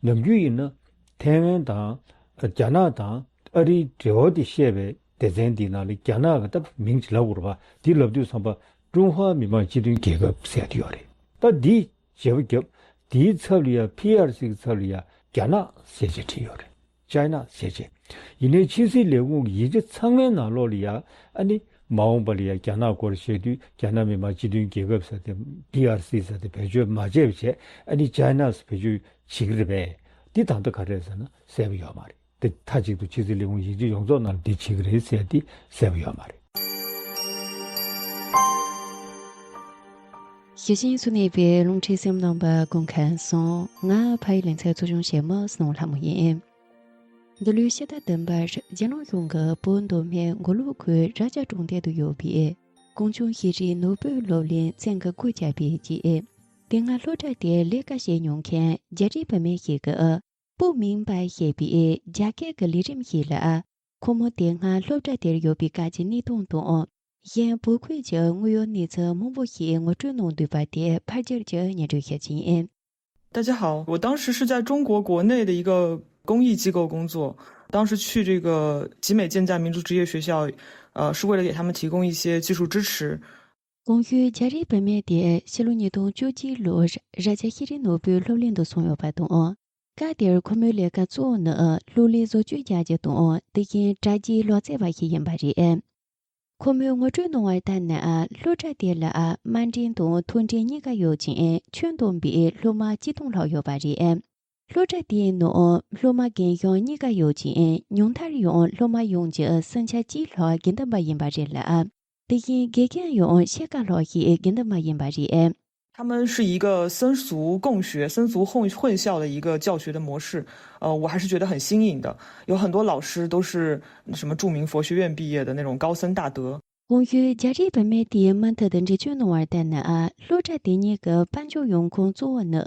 ནམ་རྒྱུན་ཡིན་ན་ཐའེ་ཝན་དང་རྒྱ་ནག་དང་ཨ་རིའི་འབྲེལ་བ་དེ་བཤད་པའི་སྡེ་ཚན་འདིའི་ནང་ལ་རྒྱ་ནག་གི་ད་མིང་ཅིག་ལབ་དགོས་རེད་པ། འདི་ལབ་དུས་ཙམ་པ་ཀྲུང་ཧྭ་མི་དམངས་སྤྱི་མཐུན་རྒྱལ་ཁབ་ཟེར་དེ་ཡོད་རེད། ད་འདི་བརྗེ་པོ་བརྒྱབ། དེའི་ཚབ་ལ་ཡ་ཕི་ཨར་སི་གི་ཚབ་ལ་ཡ་རྒྱ་ནག་ཟེར་བྱས་བྲིས་ཡོད་རེད། ཅའི་ན་ཟེར་བྱས། ཡིན་ནའི་ཕྱི་སྲིད་ལས་ཁུངས་ཀྱི་ཡིག་ཆ་ཚང་མའི་ནང་ལོགས་ལ་ཡ་ཨ་ནི་མ་འོངས་པ་ལ་ཡ་རྒྱ་ནག་སྐོར་བཤད་དུས་རྒྱ་ནག་མི་དམངས་སྤྱི་མཐུན་རྒྱལ་ཁབ་ཟེར་ཏེ་ཕི་ཨར་སི་ཟེར་ཏེ་བེད་སྤྱོད་མ་བྱས་པ་བྱས། ཨ་ནི་ཅའི་ན་ཟེར་བེད་སྤྱོད་བྱེད་ཀྱི་རེད་པས། འདི་ད་ལྟ་ག་རེ་རེད་ཟེར་ན་གསལ་པོ་ཡོད་མ་རེད། དེ་མཐའ་གཅིག་ཏུ་ཕྱི་སྲིད་ལས་ཁུངས་ཡིག་ཆ་ཡོངས་རྫོགས་ནང་ལ་འདི་བྱེད་ཀྱི་རེད་ཟེར་དེ་གསལ་པོ་ཡོད་མ་རེད། ཞེ་ཆེན་སུ་གནས་པའི་རླུང་འཕྲིན་སེམས་ནང་པ་སྐུ་མཁྱེན་སོང་། ང་ཕ་ཡི་ལེ་ཚན་ཚོགས་ཆུང་ཞེ་མ་སྣང་ལྷ་མོ་ཡིན། འདི་ལོའི་ཕྱི་ཟླ་བདུན་པར་རྒྱལ་ནང་གཞུང་གི་བོད་མདོ་སྨད་མགོ་ལོག་ཁུལ་ར་ཅ་གྲོང་རྡལ་དུ་ཡོད་པའི་གངས་ལྗོངས་ཤེས་རིག་ནོར་བུའི་སློབ་གླིང་བཙན་གྱིས་སྒོ་བརྒྱབ་པའི་རྗེས། དེ་སྔ་སློབ་གྲྭ་དེར་ལས་ཀ་བྱས་མྱོང་མཁན་རྒྱ་རིགས་བུད་མེད་ཞིག་གིས། པུའུ་མིང་པའེ་ཞེས་པའི་རྒྱ་སྐད་ཀྱི་ལས་རིམ་ཞིག་ལ། ཁོ་མོ་དེ་སྔ་སློབ་གྲྭ་དེར་ཡོད་པའི་སྐབས་ཀྱི་གནས་སྟངས་དང་། གཞན་བོད་ཁུལ་གྱི་དངོས་ཡོད་གནས་ཚུལ་མང་པོ་ཞིག་ངོ་སྤྲོད་གནང་འདུག་པ་དེ་ཕར་སྒྱུར་གྱིས་སྙན་སྒྲོན་ཞུ་རྒྱུ་ཡིན། 大家好，我当时是在中国国内的一个公益机构工作，当时去这个集美建价民族职业学校，呃，是为了给他们提供一些技术支持。 གོང་ཞུས་རྒྱ་རིགས་བུད་མེད་དེ་ཕྱི་ལོ་ཉིས་སྟོང་བཅུ་གཅིག་ལོར་ར་ཅ་ཤེས་རིག་ནོར་བུའི་སློབ་གླིང་དུ་སོང་ཡོད་པ་དང་། སྐབས་དེར་ཁོ་མོའི་ལས་ཀ་གཙོ་བོ་ནི་གློག་ཀླད་བཟོ་བཅོས་རྒྱག་རྒྱུ་དང་། དེ་བཞིན་དྲ་རྒྱའི་ལག་རྩལ་བ་ཞིག་ཡིན་པ་རེད། ཁོ་མོས་ངོ་སྤྲོད་གནང་བ་ལྟར་ན། སློབ་གྲྭ་དེ་ལ་དམའ་འབྲིང་དང་མཐོ་འབྲིང་གཉིས་ཀ་ཡོད་ཅིང་། ཁྱོན་བསྡོམས་པའི་སློབ་མ་ཆིག་སྟོང་ལྷག་ཡོད་པ་རེད། སློབ་གྲྭ་དེའི་ནང་སློབ་མ་རྒན་གཞོན་གཉིས་ཀ་ཡོད་ཅིང་། ཉུང་མཐར་ཡང་སློབ་མ་ཡོངས་ཀྱི་སུམ་ཆ་གཅིག་ལྷག་དགེ་འདུན་པ་ཡིན་པ་རེད་ལ། དེ་བཞིན་དགེ་རྒན་ཡང་ཕྱེད་ཀ་ལྷག་ཞིག་དགེ་འདུན་པ་ཡིན་པ་རེད། 他们是一个僧俗共学、僧俗混混校的一个教学的模式，呃，我还是觉得很新颖的。有很多老师都是什么著名佛学院毕业的那种高僧大德。 གོང་ཞུས་རྒྱ་རིགས་བུད་མེད་དེས་མུ་མཐུད་དུ་འགྲེལ་བརྗོད་གནང་བ་ལྟར་ན། སློབ་གྲྭ་དེ་གཉིས་ཀྱི་དཔལ་འབྱོར་ཡོང་ཁུངས་གཙོ་བོ་ནི།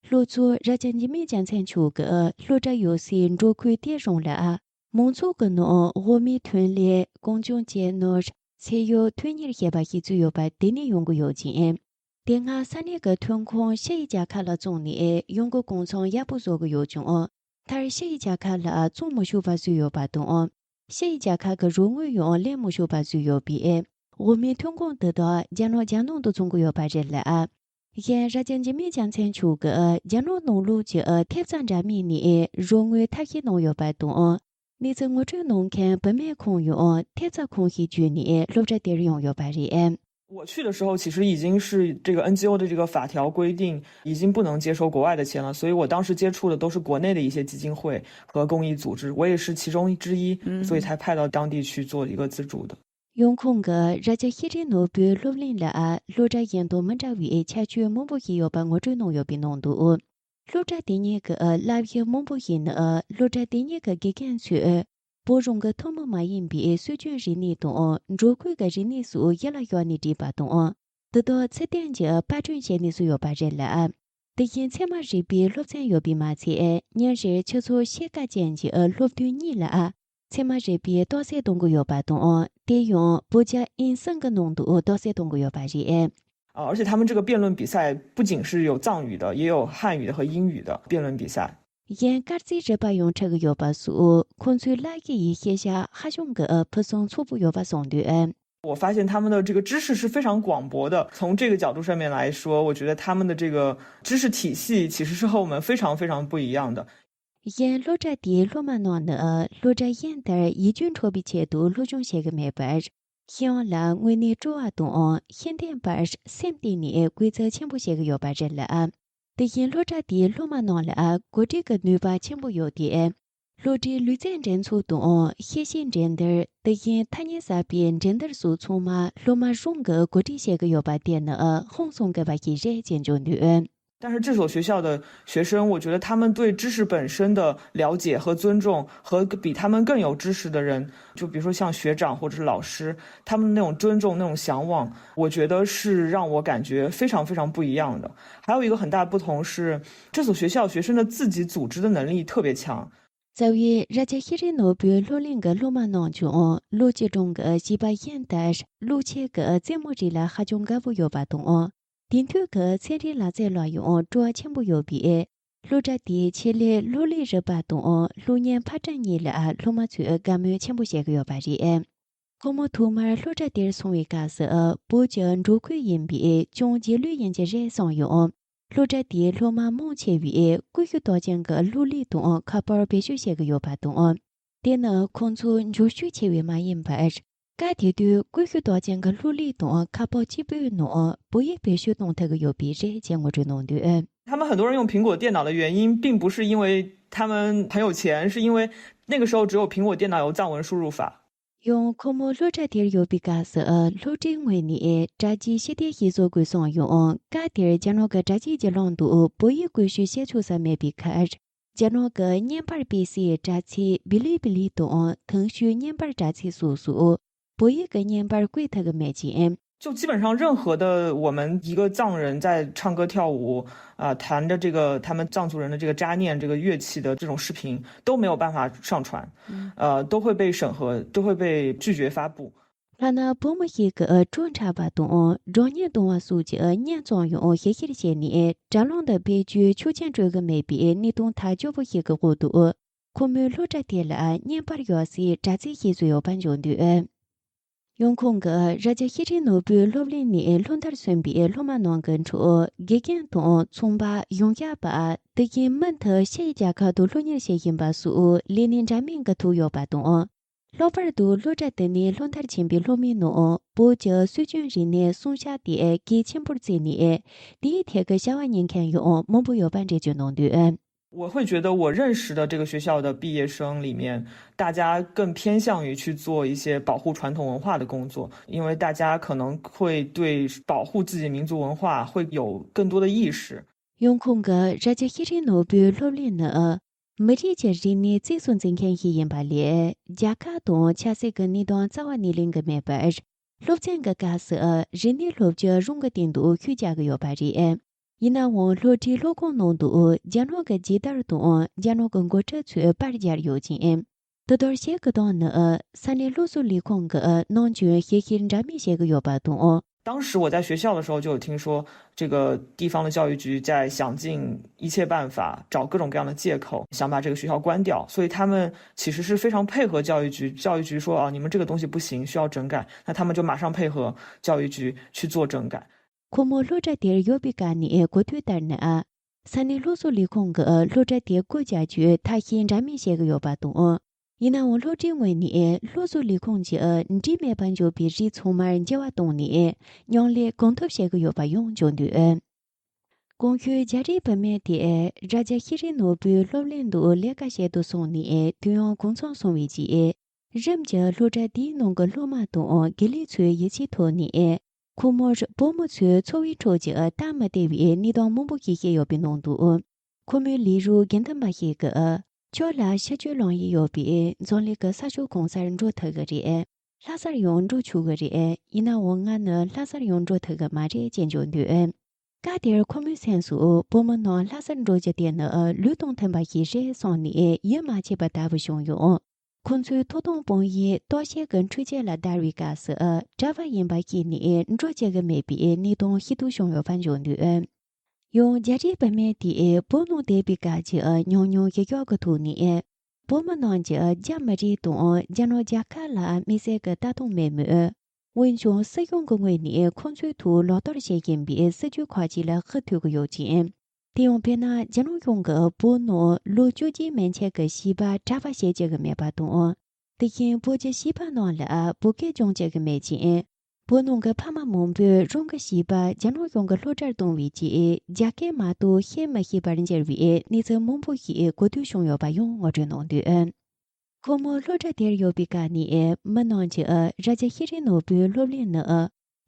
ལྷོ་མཚོ་རྭ་རྒྱ་འཇིགས་མེད་རྒྱལ་མཚན་མཆོག་གིས་སློབ་གྲྭ་ཡོད་སའི་འབྲོག་ཁུལ་དེ་རང་ལ། མང་ཚོགས་ཀྱི་ནང་དབུ་མའི་ཐོན་ལས། གངས་ལྗོངས་གཅེས་ནོར། ཚེ་གཡོག་དོན་གཉེར་ཞེས་པ་ཞིག་བཙུགས་ཡོད་པ་དེ་ནས་ཡོང་གི་ཡོད་ཅིང་། དེ་སྔ་ས་གནས་ཀྱི་ཐོན་ཁུངས་ཕྱི་ཡི་རྒྱལ་ཁབ་ལ་བཙོང་ནས་ཡོང་སྒོ་གང་འཚམ་ཡག་པོ་བཟོ་གི་ཡོད་ཀྱང་། མཐར་ཕྱི་ཡི་རྒྱལ་ཁབ་ལ་བཙོང་མི་ཆོག་པ་བཟོས་ཡོད་པ་དང་། ཕྱི་ཡི་རྒྱལ་ཁབ་ཀྱི་རོགས་དངུལ་ཡང་ལེན་མི་ཆོག་པ་བཟོས་ཡོད་པས། དབུ་མའི་ཐོན་ཁུངས་དེ་དག་རྒྱ་ནག་རྒྱལ་ནང་དུ་བཙོང་གི་ཡོད་པ་རེད་ལ། གཞན་རྭ་རྒྱ་འཇིགས་མེད་རྒྱལ་མཚན་མཆོག་གིས་རྒྱ་ནག་ནང་ལོགས་ཀྱི་ཐེབས་རྩ་འདྲ་མིན་ནས་རོགས་དངུལ་ཐབས་ཤེས་གནང་ཡོད་པ་དང་། གནས་ཚུལ་ངོ་སྤྲོད་གནང་མཁན་བུད་མེད་ཁོང་ཡང་ཐེབས་རྩ་ཁོངས་ཤིག་བརྒྱུད་ནས་སློབ་གྲྭ་དེར་ཡོང་ཡོད་པ་རེད། 我去的时候，其实已经是这个 N G O 的这个法条规定，已经不能接收国外的钱了，所以我当时接触的都是国内的一些基金会和公益组织，我也是其中之一，所以才派到当地去做一个资助的。 ཡོང་ཁུངས་ཀྱི་རྭ་རྒྱ་ཤེས་རིག་ནོར་བུའི་སློབ་གླིང་ལ་སློབ་གྲྭ་གཞན་དང་མི་འདྲ་བའི་ཁྱད་ཆོས་མང་པོ་ཞིག་ཡོད་པ་ངོ་སྤྲོད་གནང་ཡོད་པའི་ནང་དུ། སློབ་གྲྭ་དེ་གཉིས་ཀྱི་བསླབ་གཞི་མང་པོ་ཞིག་ནི། སློབ་གྲྭ་དེ་གཉིས་ཀྱི་དགེ་རྒན་ཚོས་བོད་རང་གི་ཐུན་མོང་མ་ཡིན་པའི་སྲོལ་རྒྱུན་རིག་གནས་དང་འབྲོག་ཁུལ་གྱི་རིག་གནས་སོགས་གཞི་ལ་བཞག་ནས་བྲིས་པ་དང་། དེ་དག་ཚུལ་ལྡན་གྱིས་པར་སྐྲུན་བྱས་ནས་བཟོས་ཡོད་པ་རེད་ལ། དེ་བཞིན་ཚད་མ་རིག་པའི་སློབ་ཚན་ཡོད་པས་མ་ཚད། ཉིན་རེར་ཆུ་ཚོད་ཕྱེད་ཀ་ཅན་གྱི་སློབ་ཐུན་གཉིས་ལ་ཚད་མ་རིག་པའི་རྟགས་གསལ་གཏོང་གི་ཡོད་པ་དང་། དེ་ཡང་བོད་རྒྱ་དབྱིན་གསུམ་གྱི་ནང་དུ་རྟགས་གསལ་གཏོང་གི་ཡོད་པ་རེད། 啊，而且他们这个辩论比赛不仅是有藏语的，也有汉语的和英语的辩论比赛。 གཞན་སྐར་རྩིས་རིག་པ་ཡང་ཁྲིད་ཀྱི་ཡོད་པ་སོགས་ཁོང་ཚོའི་བསླབ་གཞི་ཡི་ཤེས་བྱ་ཧ་ཅང་གི་ཕུན་སུམ་ཚོགས་པོ་ཡོད་པ་གསུངས་འདུག 我发现他们的这个知识是非常广博的，从这个角度上面来说，我觉得他们的这个知识体系其实是和我们非常非常不一样的。གཞན་སློབ་གྲྭ་དེའི་སློབ་མ་རྣམས་ནི་སློབ་གྲྭ་གཞན་དག་ཡིད་རྒྱུན་འཕྲོག་པའི་ཆེད་དུ་སློབ་སྦྱོང་བྱེད་ཀྱི་མེད་པར། ཁྱེད་རང་ལ་དངོས་གནས་སྤྲོ་བ་དང་ཤེས་ལྡན་པར་སེམས་གཏིང་ནས་གུས་བརྩི་ཆེན་པོ་བྱེད་ཀྱི་ཡོད་པ་རེད་ལ། དེ་བཞིན་སློབ་གྲྭ་དེའི་སློབ་མ་རྣམས་ལ་གོ་སྒྲིག་གི་ནུས་པ་ཆེན་པོ་ཡོད་དེ། སློབ་གྲྭའི་ལུས་རྩལ་འགྲན་ཚོགས་དང་ཤེས་བྱའི་འགྲན་བསྡུར། དེ་བཞིན་ཐ་སྙད་གསར་པའི་འགྲན་བསྡུར་སོགས་ཚང་མ་སློབ་མ་རང་གིས་གོ་སྒྲིག་བྱེད་ཀྱི་ཡོད་པ་དེ་ནི་ཧང་སང་དགོས་པ་ཞིག་རེད་ཅེས་བརྗོད་འདུག། 但是这所学校的学生，我觉得他们对知识本身的了解和尊重，和比他们更有知识的人，就比如说像学长或者是老师，他们那种尊重、那种向往，我觉得是让我感觉非常非常不一样的。还有一个很大的不同是，这所学校学生的自己组织的能力特别强。 རྩ་བའི་རྭ་རྒྱ་ཤེས་རིག་ནོར་བུའི་སློབ་གླིང་གི་སློབ་མ་རྣམས་ཀྱང་ལོ་གཅིག་གྲངས་ཀྱི་བྱིས་པ་གཞན་ལྟར་ཀློག་ཆས་ཀྱི་རྩེད་མོ་རིགས་ལ་ཧ་ཅང་དགའ་པོ་ཡོད་པ་དང་། དེང་དུས་ཀྱི་ཚན་རིག་ལག་རྩལ་ལ་ཡང་སྤྲོ་བ་ཆེན་པོ་ཡོད་པས། སློབ་གྲྭ་དེའི་ཆེད་ལས་སློབ་གླིང་རིག་པ་དང་སློབ་གཉེར་འཕར་གྲངས་གཉིས་ལ་སློབ་མ་ཚོས་དགའ་མོས་ཆེན་པོ་བྱེད་ཀྱི་ཡོད་པ་རེད། ཁོ་མོ་ཐོག་མར་སློབ་གྲྭ་དེར་སོང་བའི་སྐབས་སུ་བོད་ཀྱི་འབྲོག་ཁུལ་ཡིན་པས་ཅུང་རྗེས་ལུས་ཡིན་གྱི་རེད་བསམ་ཡང་། སློབ་གྲྭ་དེའི་སློབ་མ་མང་ཆེ་བས་ཀུ་ཤུ་རྟགས་ཅན་གྱི་སློབ་ལུགས་དང་ཁ་པར་བེད་སྤྱོད་བྱེད་ཀྱི་ཡོད་པ་དང་། དེ་ནི་ཁོང་ཚོ་འབྱོར་ཕྱུག་ཆེ་བས་མ་ཡིན་པར། སྐབས་དེ་དུས་ཀུ་ཤུ་རྟགས་ཅན་གྱི་སློབ་ལུགས་དང་ཁ་པར་གཅིག་པུའི་ནང་བོད་ཡིག་བེད་སྤྱོད་གཏོང་ཐུབ་ཀྱི་ཡོད་པས་རེད་ཅེས་ངོ་སྤྲོད་གནང་འདུག། 他们很多人用苹果电脑的原因，并不是因为他们很有钱，是因为那个时候只有苹果电脑有藏文输入法。 ཡང་ཁོ་མོ་སློབ་གྲྭ་དེར་ཡོད་པའི་སྐབས་སུ་སློབ་གྲྭའི་ངོས་ནས་དྲ་རྒྱའི་ཕྱི་བལྟས་ཤིག་བཟོ་དགོས་གསུངས་ཡང་། སྐབས་དེར་རྒྱ་ནག་གི་དྲ་རྒྱའི་བརྒྱུད་ལམ་དུ་བོད་ཡིག་བཀོལ་སྤྱོད་བྱེད་ཆོག་ས་མེད་པའི་ཁར། རྒྱ་ནག་གི་བརྙན་པར་སྤེལ་སའི་དྲ་ཚིགས་བི་ལི་བི་ལི་དང་ཐང་ཤུའི་བརྙན་པར་དྲ་ཚིགས་སོགས་སུ་བོད་ཡིག་གི་བརྙན་པར་བཀོད་ཐུབ་ཀྱི་མེད་ཅིང་། 就基本上任何的我们一个藏人在唱歌跳舞，啊、弹着这个他们藏族人的这个扎念这个乐器的这种视频都没有办法上传，呃，都会被审核，都会被拒绝发布。 ཐ་ན་བུ་མོ་ཞིག་གི་སྒྲུང་འཁྲབ་པ་དང་སྒྲུང་བརྙན་གཏོང་བ་སོགས་ཀྱི་བརྙན་ཙམ་ཡང་གཞི་བཞག་བྱས་ནས་དྲ་ལམ་དུ་སྤེལ་རྒྱུའི་ཆོག་མཆན་སྤྲོད་ཀྱི་མེད་པའི་གནས་སྟངས་ཐག་ཆོད་པོ་ཞིག་གི་འོག་ཏུ། ཁོ་མོའི་སློབ་གྲྭ་དེ་ལ་བརྙན་པར་ཡོད་སའི་དྲ་ཚིགས་ཤིག་བཟོས་ཡོད་པ་འཇོག་འདུག། ཡང་ཁོང་གིས་རྭ་རྒྱ་ཤེས་རིག་ནོར་བུའི་སློབ་གླིང་ནས་སློབ་མཐར་སོན་པའི་སློབ་མ་རྣམས་ཀྱི་ཁྲོད་དགེ་རྒན་དང་ཚོང་པ། གཞུང་ཞབས་པ། དེ་བཞིན་མུ་མཐུད་ཕྱིའི་རྒྱལ་ཁབ་ཏུ་སློབ་གཉེར་བྱེད་བཞིན་པ་སོགས་ལས་སྣེ་འདྲ་མིན་གྱི་ཐོག་ཡོད་པ་དང་། ལྷག་པར་དུ་སློབ་གྲྭ་དེ་ནས་སློབ་མཐར་ཕྱིན་པའི་སློབ་མའི་ནང་བོད་ཀྱི་སྲོལ་རྒྱུན་རིག་གནས་སྲུང་སྐྱོབ་དེ་གལ་ཆེན་པོར་བརྩིས་ནས། དེའི་ཐད་ཀྱི་བྱ་བ་གཉེར་མཁན་ཡང་མང་པོ་ཡོད་པ་འགྲེལ་བརྗོད་གནང་འདུག། 我会觉得我认识的这个学校的毕业生里面，大家更偏向于去做一些保护传统文化的工作，因为大家可能会对保护自己民族文化会有更多的意识。 ཡང་ཁོང་གིས་རྭ་རྒྱ་ཤེས་རིག་ནོར་བུའི་སློབ་གླིང་ནི་མི་རིགས་ཀྱི་རིག་གནས་གཙིགས་སུ་འཛིན་མཁན་ཞིག་ཡིན་པ་ལས། རྒྱལ་ཁབ་དང་ཆབ་སྲིད་ཀྱི་གནས་སྟངས་རྩ་བ་ནས་གླེང་གི་མེད་པར། སློབ་ཚན་གྱི་སྐབས་སུ་རིག་གནས་སློབ་སྦྱོང་རང་གི་སྟེང་དུ་ཤུགས་རྒྱག་གི་ཡོད་པ་རེད། ཡིན་ནའང་སློབ་གྲྭའི་སློབ་ཁང་ནང་དུ་རྒྱ་ནག་གི་རྒྱལ་དར་དང་རྒྱ་ནག་གི་འགོ་ཁྲིད་ཚོའི་པར་སྦྱར་ཡོད་ཅིང་། དེ་ལྟར་བྱེད་དགོས་དོན་ནི་ས་གནས་སློབ་གསོ་ལས་ཁུངས་ཀྱིས་ནམ་རྒྱུན་ཞིབ་བཤེར་འདྲ་མིན་བྱེད་ཀྱི་ཡོད་པ་དང་། 当时我在学校的时候就有听说，这个地方的教育局在想尽一切办法，找各种各样的借口，想把这个学校关掉。所以他们其实是非常配合教育局。教育局说啊，你们这个东西不行，需要整改，那他们就马上配合教育局去做整改。 ཁོ་མོ་སློབ་གྲྭ་དེར་ཡོད་པའི་སྐབས་ནས་གོ་ཐོས་ལྟར་ན། ས་གནས་སློབ་གསོ་ལས་ཁུངས་ཀྱིས་སློབ་གྲྭ་དེ་སྒོ་རྒྱག་རྒྱུའི་ཐབས་ཤེས་འདྲ་མིན་བྱེད་ཀྱི་ཡོད་པ་དང་། ཡིན་ནའང་སློབ་གྲྭའི་ངོས་ནས་སློབ་གསོ་ལས་ཁུངས་ཀྱིས་འགྲིག་མེད་པར་འཇོག་པའི་རིགས་ཚང་མར་འགྱུར་བ་བཏང་ནས། མཉམ་ལས་གང་ཐུབ་བྱེད་ཀྱི་ཡོད་པ་ཡང་བརྗོད་འདུག། གོང་ཞུས་རྒྱ་རིགས་བུད་མེད་དེས་རྭ་རྒྱ་ཤེས་རིག་ནོར་བུའི་སློབ་གླིང་དུ་ལས་ཀ་བྱེད་དུ་སོང་ནས་དུས་ཡུན་གང་འཚམ་སོང་བའི་རྗེས། རིམ་གྱིས་སློབ་གྲྭ་དེའི་ནང་གི་སློབ་མ་དང་དགེ་ལས་ཚོའི་ཡིད་ཆེས་ཐོབ་ནས། ཁོ་མོར་བུ་མོ་ཚོའི་འཚོ་བའི་ཁྲོད་ཀྱི་སྟབས་མི་བདེ་བའི་གནས་སྟངས་མང་པོ་ཞིག་བཤད་ཡོད་པའི་ནང་དུ། ཁོ་མོའི་ལས་རོགས་དགེ་འདུན་པ་ཞིག་གིས། ཁྱོད་ལ་ཕྱི་སྐྱོད་ལམ་ཡིག་ཡོད་པས་འཛམ་གླིང་གི་ས་ཕྱོགས་གང་སར་འགྲོ་ཐུབ་ཀྱི་རེད། ལྷ་སར་ཡང་འགྲོ་ཆོག་གི་རེད། ཡིན་ནའང་ང་ནི་ལྷ་སར་ཡང་འགྲོ་ཐུབ་ཀྱི་མ་རེད་ཅེས་བརྗོད་འདུག། སྐབས་དེར་ཁོ་མོའི་སེམས་སུ་བུ་མོ་རྣམས་ལྷ་སར་འགྲོ་རྒྱུ་དེ་ནི་ལུགས་དང་མཐུན་པ་ཞིག་རེད་བསམ་ནས་ཡིད་མ་ཆེས་པ་ལྟ་བུ་བྱུང་ཡང་། ཁོ་ཚོའི་ཐོབ་ཐང་དཔང་ཡིག་ལྟོ་ཆས་ཀྱི་འཕྲུལ་ཆས་ལ་བརྡར་བའི་སྐབས་སུ་གྲྭ་པ་ཡིན་པ་ཤེས་ནས་འགྲོ་བཅུག་གི་མེད་པའི་གནས་སྟངས་ཤིན་ཏུ་བྱུང་ཡོད་པ་འཇོག་འདུག། ཡང་རྒྱ་རིགས་བུད་མེད་དེས་བོད་ནང་བསྡད་པའི་སྐབས་ཀྱི་ཉུང་ཉུང་ཞུ་སྐྱོར་གྱི་ཐོག་ནས། བོད་མི་རྣམས་ཀྱིས་རྒྱ་མི་རིགས་དང་རྒྱ་ནག་རྒྱལ་ཁབ་ལ་དམིགས་བསལ་གྱི་ལྟ་སྟངས་མེད་མོད། འོན་ཀྱང་སྲིད་གཞུང་གི་ངོས་ནས་ཁོང་ཚོའི་ཐོག་ལག་བསྟར་བྱེད་བཞིན་པའི་སྲིད་ཇུས་ཁག་ཅིག་ལ་ཁ་མཐུད་ཀྱི་ཡོད་ཅིང་། དེ་ཡང་དཔེར་ན་རྒྱ་ནག་གཞུང་གིས་བོད་ནང་ལོ་བཅུ་གཅིག་མན་ཆད་ཀྱི་བྱིས་པ་གྲྭ་པ་བྱེད་བཅུག་གི་མེད་པ་དང་། དེ་བཞིན་བོད་ཀྱི་བྱིས་པ་རྣམས་ལ་བོད་སྐད་སྦྱོང་བཅུག་གི་མེད་ཅིང་། བོད་ནང་གི་ཕ་མ་མང་པོས་རང་གི་བྱིས་པ་རྒྱ་ནག་གཞུང་གི་སློབ་གྲྭར་གཏོང་བའི་རྗེས་རྒྱ་སྐད་མ་གཏོགས་བཤད་མི་ཤེས་པར་འགྱུར་བའི་གནས་ཚུལ་མང་པོ་ཞིག་གོ་ཐོས་བྱུང་ཡོད་པ་ཡང་ངོ་སྤྲོད་གནང་འདུག། ཁོ་མོ་སློབ་གྲྭ་དེར་ཡོད་པའི་སྐབས་ནས་མི་རྣམས་ཀྱིས་རྭ་རྒྱ་ཤེས་རིག་ནོར་བུའི་སློབ་གླིང་ནི་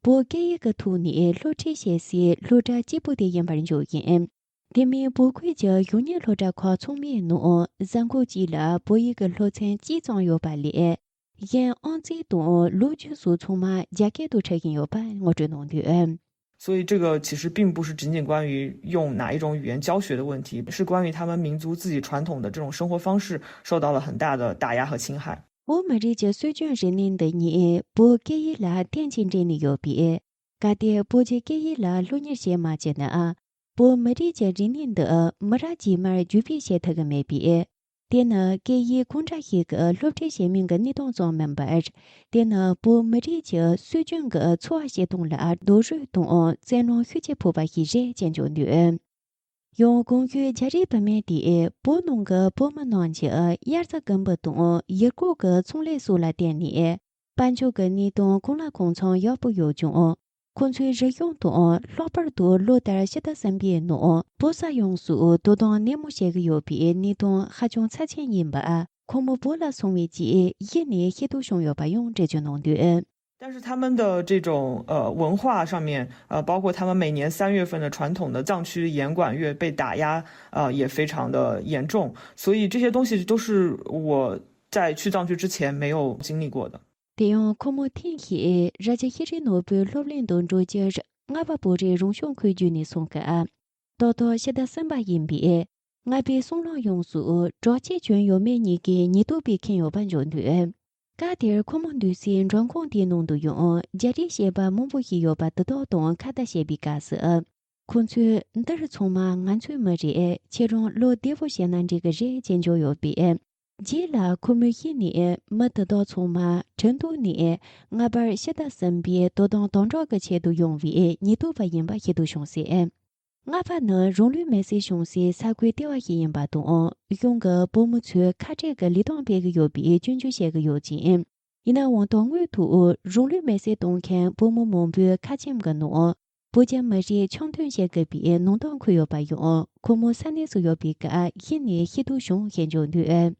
བོད་སྐད་ཡིག་གི་ཐོག་ནས་སློབ་ཁྲིད་བྱེད་སའི་སློབ་གྲྭ་གཅིག་པུ་དེ་ཡིན་པར་བརྗོད་ཀྱིན། དེ་མིན་བོད་ཁུལ་གྱི་གཞུང་གཉེར་སློབ་གྲྭ་ཁག་ཚང་མའི་ནང་གཟའ་འཁོར་གཅིག་ལ་བོད་ཡིག་གི་སློབ་ཚན་གཅིག་ཙམ་ཡོད་པ་ལས། གཞན་ཨང་རྩིས་དང་ལོ་རྒྱུས་སོགས་ཚང་མ་རྒྱ་སྐད་དུ་ཁྲིད་བཞིན་ཡོད་པ་ངོ་སྤྲོད་གནང་འདུག། 所以这个其实并不是仅仅关于用哪一种语言教学的问题，是关于他们民族自己传统的这种生活方式受到了很大的打压和侵害。 བོད་མི་རིགས་ཀྱི་སྲོལ་རྒྱུན་རིག་གནས་འདི་ཉིད་བོད་སྐད་ཡིག་ལ་བརྟེན་ཅིང་འབྲེལ་ནས་ཡོད་པས། གལ་ཏེ་བོད་ཀྱི་སྐད་ཡིག་ལ་སློབ་གཉེར་བྱེད་མ་བཅུག་ན། བོད་མི་རིགས་ཀྱི་རིག་གནས་འདི་མི་རབས་རྗེས་མར་བརྒྱུད་སྤེལ་བྱེད་ཐུབ་ཀྱི་མེད་པས། དེ་ནི་སྐད་ཡིག་གང་འདྲ་ཞིག་གི་སློབ་ཁྲིད་བྱེད་མིན་གྱི་གནས་སྟངས་ཙམ་མིན་པར། དེ་ནི་བོད་མི་རིགས་ཀྱི་སྲོལ་རྒྱུན་གྱི་འཚོ་བ་སྐྱེལ་སྟངས་ལ་རྡོག་རོལ་དང་བཙན་གནོན་ཤུགས་ཆེ་ཕོག་པ་ཞིག་རེད་ཅེས་བརྗོད་འདུག། ཡང་གོང་ཞུས་རྒྱ་རིགས་བུད་མེད་དེས་བོད་ནང་གི་བོད་མི་རྣམས་ཀྱིས་དབྱར་རྩྭ་དགུན་འབུ་དང་ཡུལ་སྐོར་གྱི་ཚོང་ལས་སོགས་ལ་བརྟེན་ནས་དཔལ་འབྱོར་གྱི་གནས་སྟངས་གང་ལ་གང་འཚམ་ཡག་པོ་ཡོད་ཀྱང་། ཁོང་ཚོའི་རིག་གཞུང་དང་ལྷག་པར་དུ་ལོ་ལྟར་ཕྱི་ཟླ་གསུམ་པའི་ནང་བོད་ས་ཡོངས་སུ་དོ་དམ་ནན་མོ་བྱེད་ཀྱི་ཡོད་པའི་གནས་སྟངས་ཧ་ཅང་ཚབས་ཆེན་ཡིན་པ་ཁོང་མོ་བོད་ལ་སོང་བའི་རྗེས་གཞི་ནས་ཤེས་རྟོགས་བྱུང་ཡོད་པ་ཡང་འགྲེལ་བརྗོད་གནང་འདུག། 但是他们的这种呃文化上面，呃，包括他们每年三月份的传统的藏区盐管月被打压，呃，也非常的严重，所以这些东西都是我在去藏区之前没有经历过的。 དེ་ཡང་ཁོ་མོ་ཐེངས་ཤིག་རྭ་རྒྱ་ཤེས་རིག་ནོར་བུའི་སློབ་གླིང་དུ་འགྲོ་རྒྱུར་རྔ་པ་བོད་རིགས་རང་སྐྱོང་ཁུལ་བརྒྱུད་ནས་སོང་སྐབས། ཏག་ཏག་ཕྱི་ཟླ་གསུམ་པ་ཡིན་པས། རྔ་པའི་སྲང་ལམ་ཡོངས་སུ་དྲག་སྐྱེད་བྱུང་ཡོད་མེད་གཉིས་ཀའི་ཉེན་རྟོག་པས་ཁེངས་ཡོད་པ་འཇོག་འདུག། སྐབས་དེར་ཁོ་མོ་འདུག་སའི་མགྲོན་ཁང་དེའི་ནང་དུ་ཡང་རྒྱ་རིགས་བྱིས་པ་མང་པོ་ཞིག་ཡོད་པ་དེ་དག་དང་ཁ་བརྡ་བྱས་པའི་སྐབས་སུ། ཁོང་ཚོས་འདིར་ཚང་མ་ང་ཚོའི་མི་རེད། ཁྱེད་རང་ལོ་བདེ་པོ་བྱས་ན་འགྲིག་གི་རེད་ཅེས་བརྗོད་ཡོད་པས། རྗེས་ལ་ཁོ་མོས་ཤེས་ནས་མི་དེ་དག་ཚང་མ་ཁྲིན་ཏུའུ་ནས་རྔ་པར་ཕྱི་ཟླ་གསུམ་པའི་དོ་དམ་དམ་དྲག་གི་ཆེད་དུ་ཡོང་བའི་ཉེན་རྟོག་པ་ཡིན་པ་ཤེས་རྟོགས་བྱུང་ཟེར། རྔ་པ་ནི་རང་ལུས་མེར་སྲེག་བྱུང་སའི་ས་ཁུལ་ལྟེ་བ་ཞིག་ཡིན་པ་དང་། གཞུང་གིས་བོད་མི་ཚོས་ཁ་བྲལ་གྱི་ལས་སྟངས་སྤེལ་གྱི་ཡོད་པའི་སྐྱོན་བརྗོད་བྱེད་ཀྱི་ཡོད་ཅིང་། ཡིན་ནའང་དོན་དངོས་ཐོག་རང་ལུས་མེར་སྲེག་གཏོང་མཁན་བོད་མི་མང་པོའི་ཁ་ཆེམས་ཀྱི་ནང་། བོད་རྒྱ་མི་རིགས་འཆམ་མཐུན་བྱེད་དགོས་པའི་ནང་དོན་འཁོད་ཡོད་པ་ཡང་ཁོ་མོ་ས་གནས་སུ་ཡོད་པའི་སྐབས་གཞི་ནས་ཤེས་རྟོགས་བྱུང་ཞེས་བརྗོད་འདུག།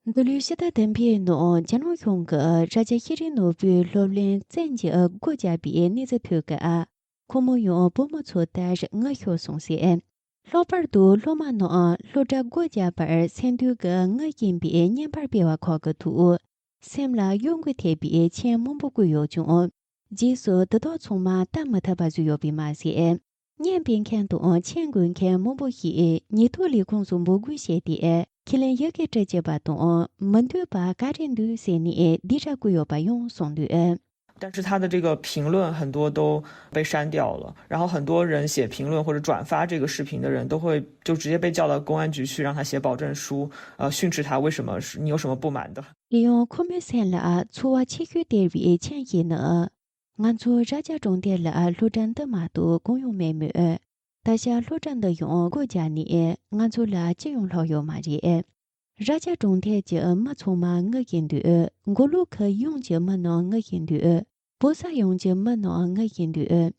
འདི་ལོའི་ཕྱི་ཟླ་བདུན་པའི་ནང་རྒྱ་ནག་གཞུང་གིས་རྭ་རྒྱ་ཤེས་རིག་ནོར་བུའི་སློབ་གླིང་བཙན་གྱིས་སྒོ་བརྒྱབ་པའི་གནས་ཚུལ་ཐོས་སྐབས། ཁོ་མོ་ཡང་བོད་མི་ཚོ་ལྟར་ངུ་ཤོར་སོང་ཟེར། ལྷག་པར་དུ་སློབ་མ་རྣམས་སློབ་གྲྭ་སྒོ་བརྒྱབ་པར་སེམས་སྡུག་གིས་ངུ་བཞིན་པའི་བརྙན་པར་སྤེལ་བ་ཁག་གི་ཐོག་སེམས་ལ་གཡོ་འགུལ་ཐེབས་པའི་མཆན་མང་པོ་བཀོད་ཡོད་ཀྱང་། རྗེས་སུ་དེ་དག་ཚང་མ་ལྟ་མི་ཐུབ་པ་བཟོས་ཡོད་པས་མ་ཟད། བརྙན་སྤེལ་མཁན་དང་མཆན་འགོད་མཁན་མང་པོ་ཞིག་ཉེན་རྟོག་ལས་ཁུངས་སུ་འབོད་སྐུལ་བྱས་ཏེ། ཁས་ལེན་ཡི་གེ་སྤྲད་བཅུག་པ་དང་། མི་འདོད་པ་ག་རེ་འདུག་ཟེར་ནས་སྡིགས་ར་བསྐུལ་ཡོད་པ་ཡང་གསུངས་འདུག། 但是他的这个评论很多都被删掉了，然后很多人写评论或者转发这个视频的人都会就直接被叫到公安局去，让他写保证书，呃，训斥他为什么是你有什么不满的。 དེ་ཡང་ཁོ་མོའི་སེམས་ལ་ཚོར་བ་ཆེ་ཤོས་སྟེར་བའི་མཆན་ཞིག་ནི། ང་ཚོ་རྭ་རྒྱ་གྲོང་རྡལ་ལ་སློབ་གྲྭ་འདི་མ་གཏོགས་གང་ཡང་མེད་མོད། ད་ཆ་སློབ་གྲྭ་འདི་ཡང་སྒོ་བརྒྱབ་ནས་ང་ཚོ་ལ་ཅི་ཡང་ལྷག་ཡོད་མ་རེད། རྭ་རྒྱ་གྲོང་རྡལ་གྱི་མི་ཚང་མ་ངུ་བཞིན་འདུག། མགོ་ལོག་ཁུལ་ཡོངས་ཀྱི་མི་རྣམས་ངུ་བཞིན་འདུག། བོད་ས་ཡོངས་ཀྱི་མི་རྣམས་ངུ་བཞིན་འདུག།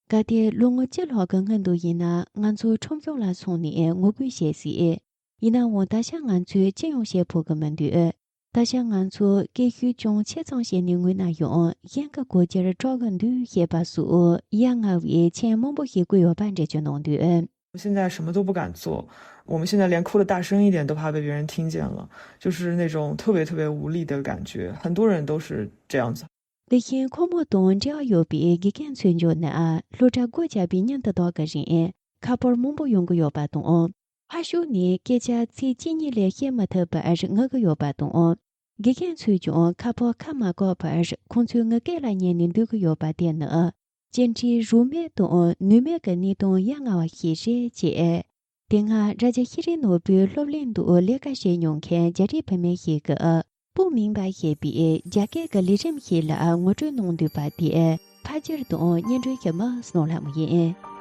གལ་ཏེ་ལོ་ངོ་བཅུ་ལྷག་གི་སྔོན་དུ་ཡིན་ན་ང་ཚོ་ཁྲོམ་གཞུང་ལ་སོང་ནས་ངོ་རྒོལ་བྱེད་སྲིད། ཡིན་ནའང་ད་ཆ་ང་ཚོས་ཅི་ཡང་བྱེད་ཕོད་ཀྱི་མི་འདུག། ད་ཆ་ང་ཚོ་སྐད་ཤུགས་ཅུང་ཆེ་ཙམ་བྱས་ནས་ངུས་ན་ཡང་གཞན་གྱི་གོ་རྒྱུར་སྐྲག་གི་འདུག་ཞེས་པ་སོགས་ཡ་ང་བའི་མཆན་མང་པོ་ཞིག་བཀོད་ཡོད་པ་འགྲེལ་བརྗོད་གནང་འདུག། 现在什么都不敢做，我们现在连哭得大声一点都怕被别人听见了，就是那种特别特别无力的感觉。很多人都是这样子。 དེ་བཞིན་ཁོ་མོ་དང་འབྲེལ་བ་ཡོད་པའི་དགེ་རྒན་ཚོས་བརྗོད་ན། སློབ་གྲྭ་སྒོ་བརྒྱབ་པའི་ཉིན་དེ་དག་གི་རིང་ཁ་པར་མང་པོ་ཡོང་གི་ཡོད་པ་དང་། ཕར་ཕྱོགས་ནས་སྐད་ཆ་ཚིག་གཅིག་གཉིས་ལས་བཤད་མི་ཐུབ་པར་ངུ་གི་ཡོད་པ་དང་། དགེ་རྒན་ཚོས་ཀྱང་ཁ་པར་ཁ་མ་བཀག་པར་ཁོང་ཚོའི་ངུ་སྐད་ལ་ཉན་ནས་སྡོད་ཀྱི་ཡོད་པ་དེ་ནི། ཅི་འདྲའི་རུས་མེད་དང་ནུས་མེད་ཀྱི་གནས་སྟངས་ཡ་ང་བ་ཞིག་རེད་ཅེས། དེ་སྔ་རྭ་རྒྱ་ཤེས་རིག་ནོར་བུའི་སློབ་གླིང་དུ་ལས་ཀ་བྱེད་མྱོང་མཁན་རྒྱ་རིགས་བུད་མེད་ཞིག་གིས། བུ་མིང་པ་ཞེས་པའི་རྒྱ་སྐད་ཀྱི་ལས་རིམ་ཞིག་ལ་ངོ་སྤྲོད་གནང་འདུག་པ་དེ་ཕལ་ཆེར་དང་སྙན་སྒྲོན་ཞུ་མི་སྣང་ལྷ་མོ་ཡིན།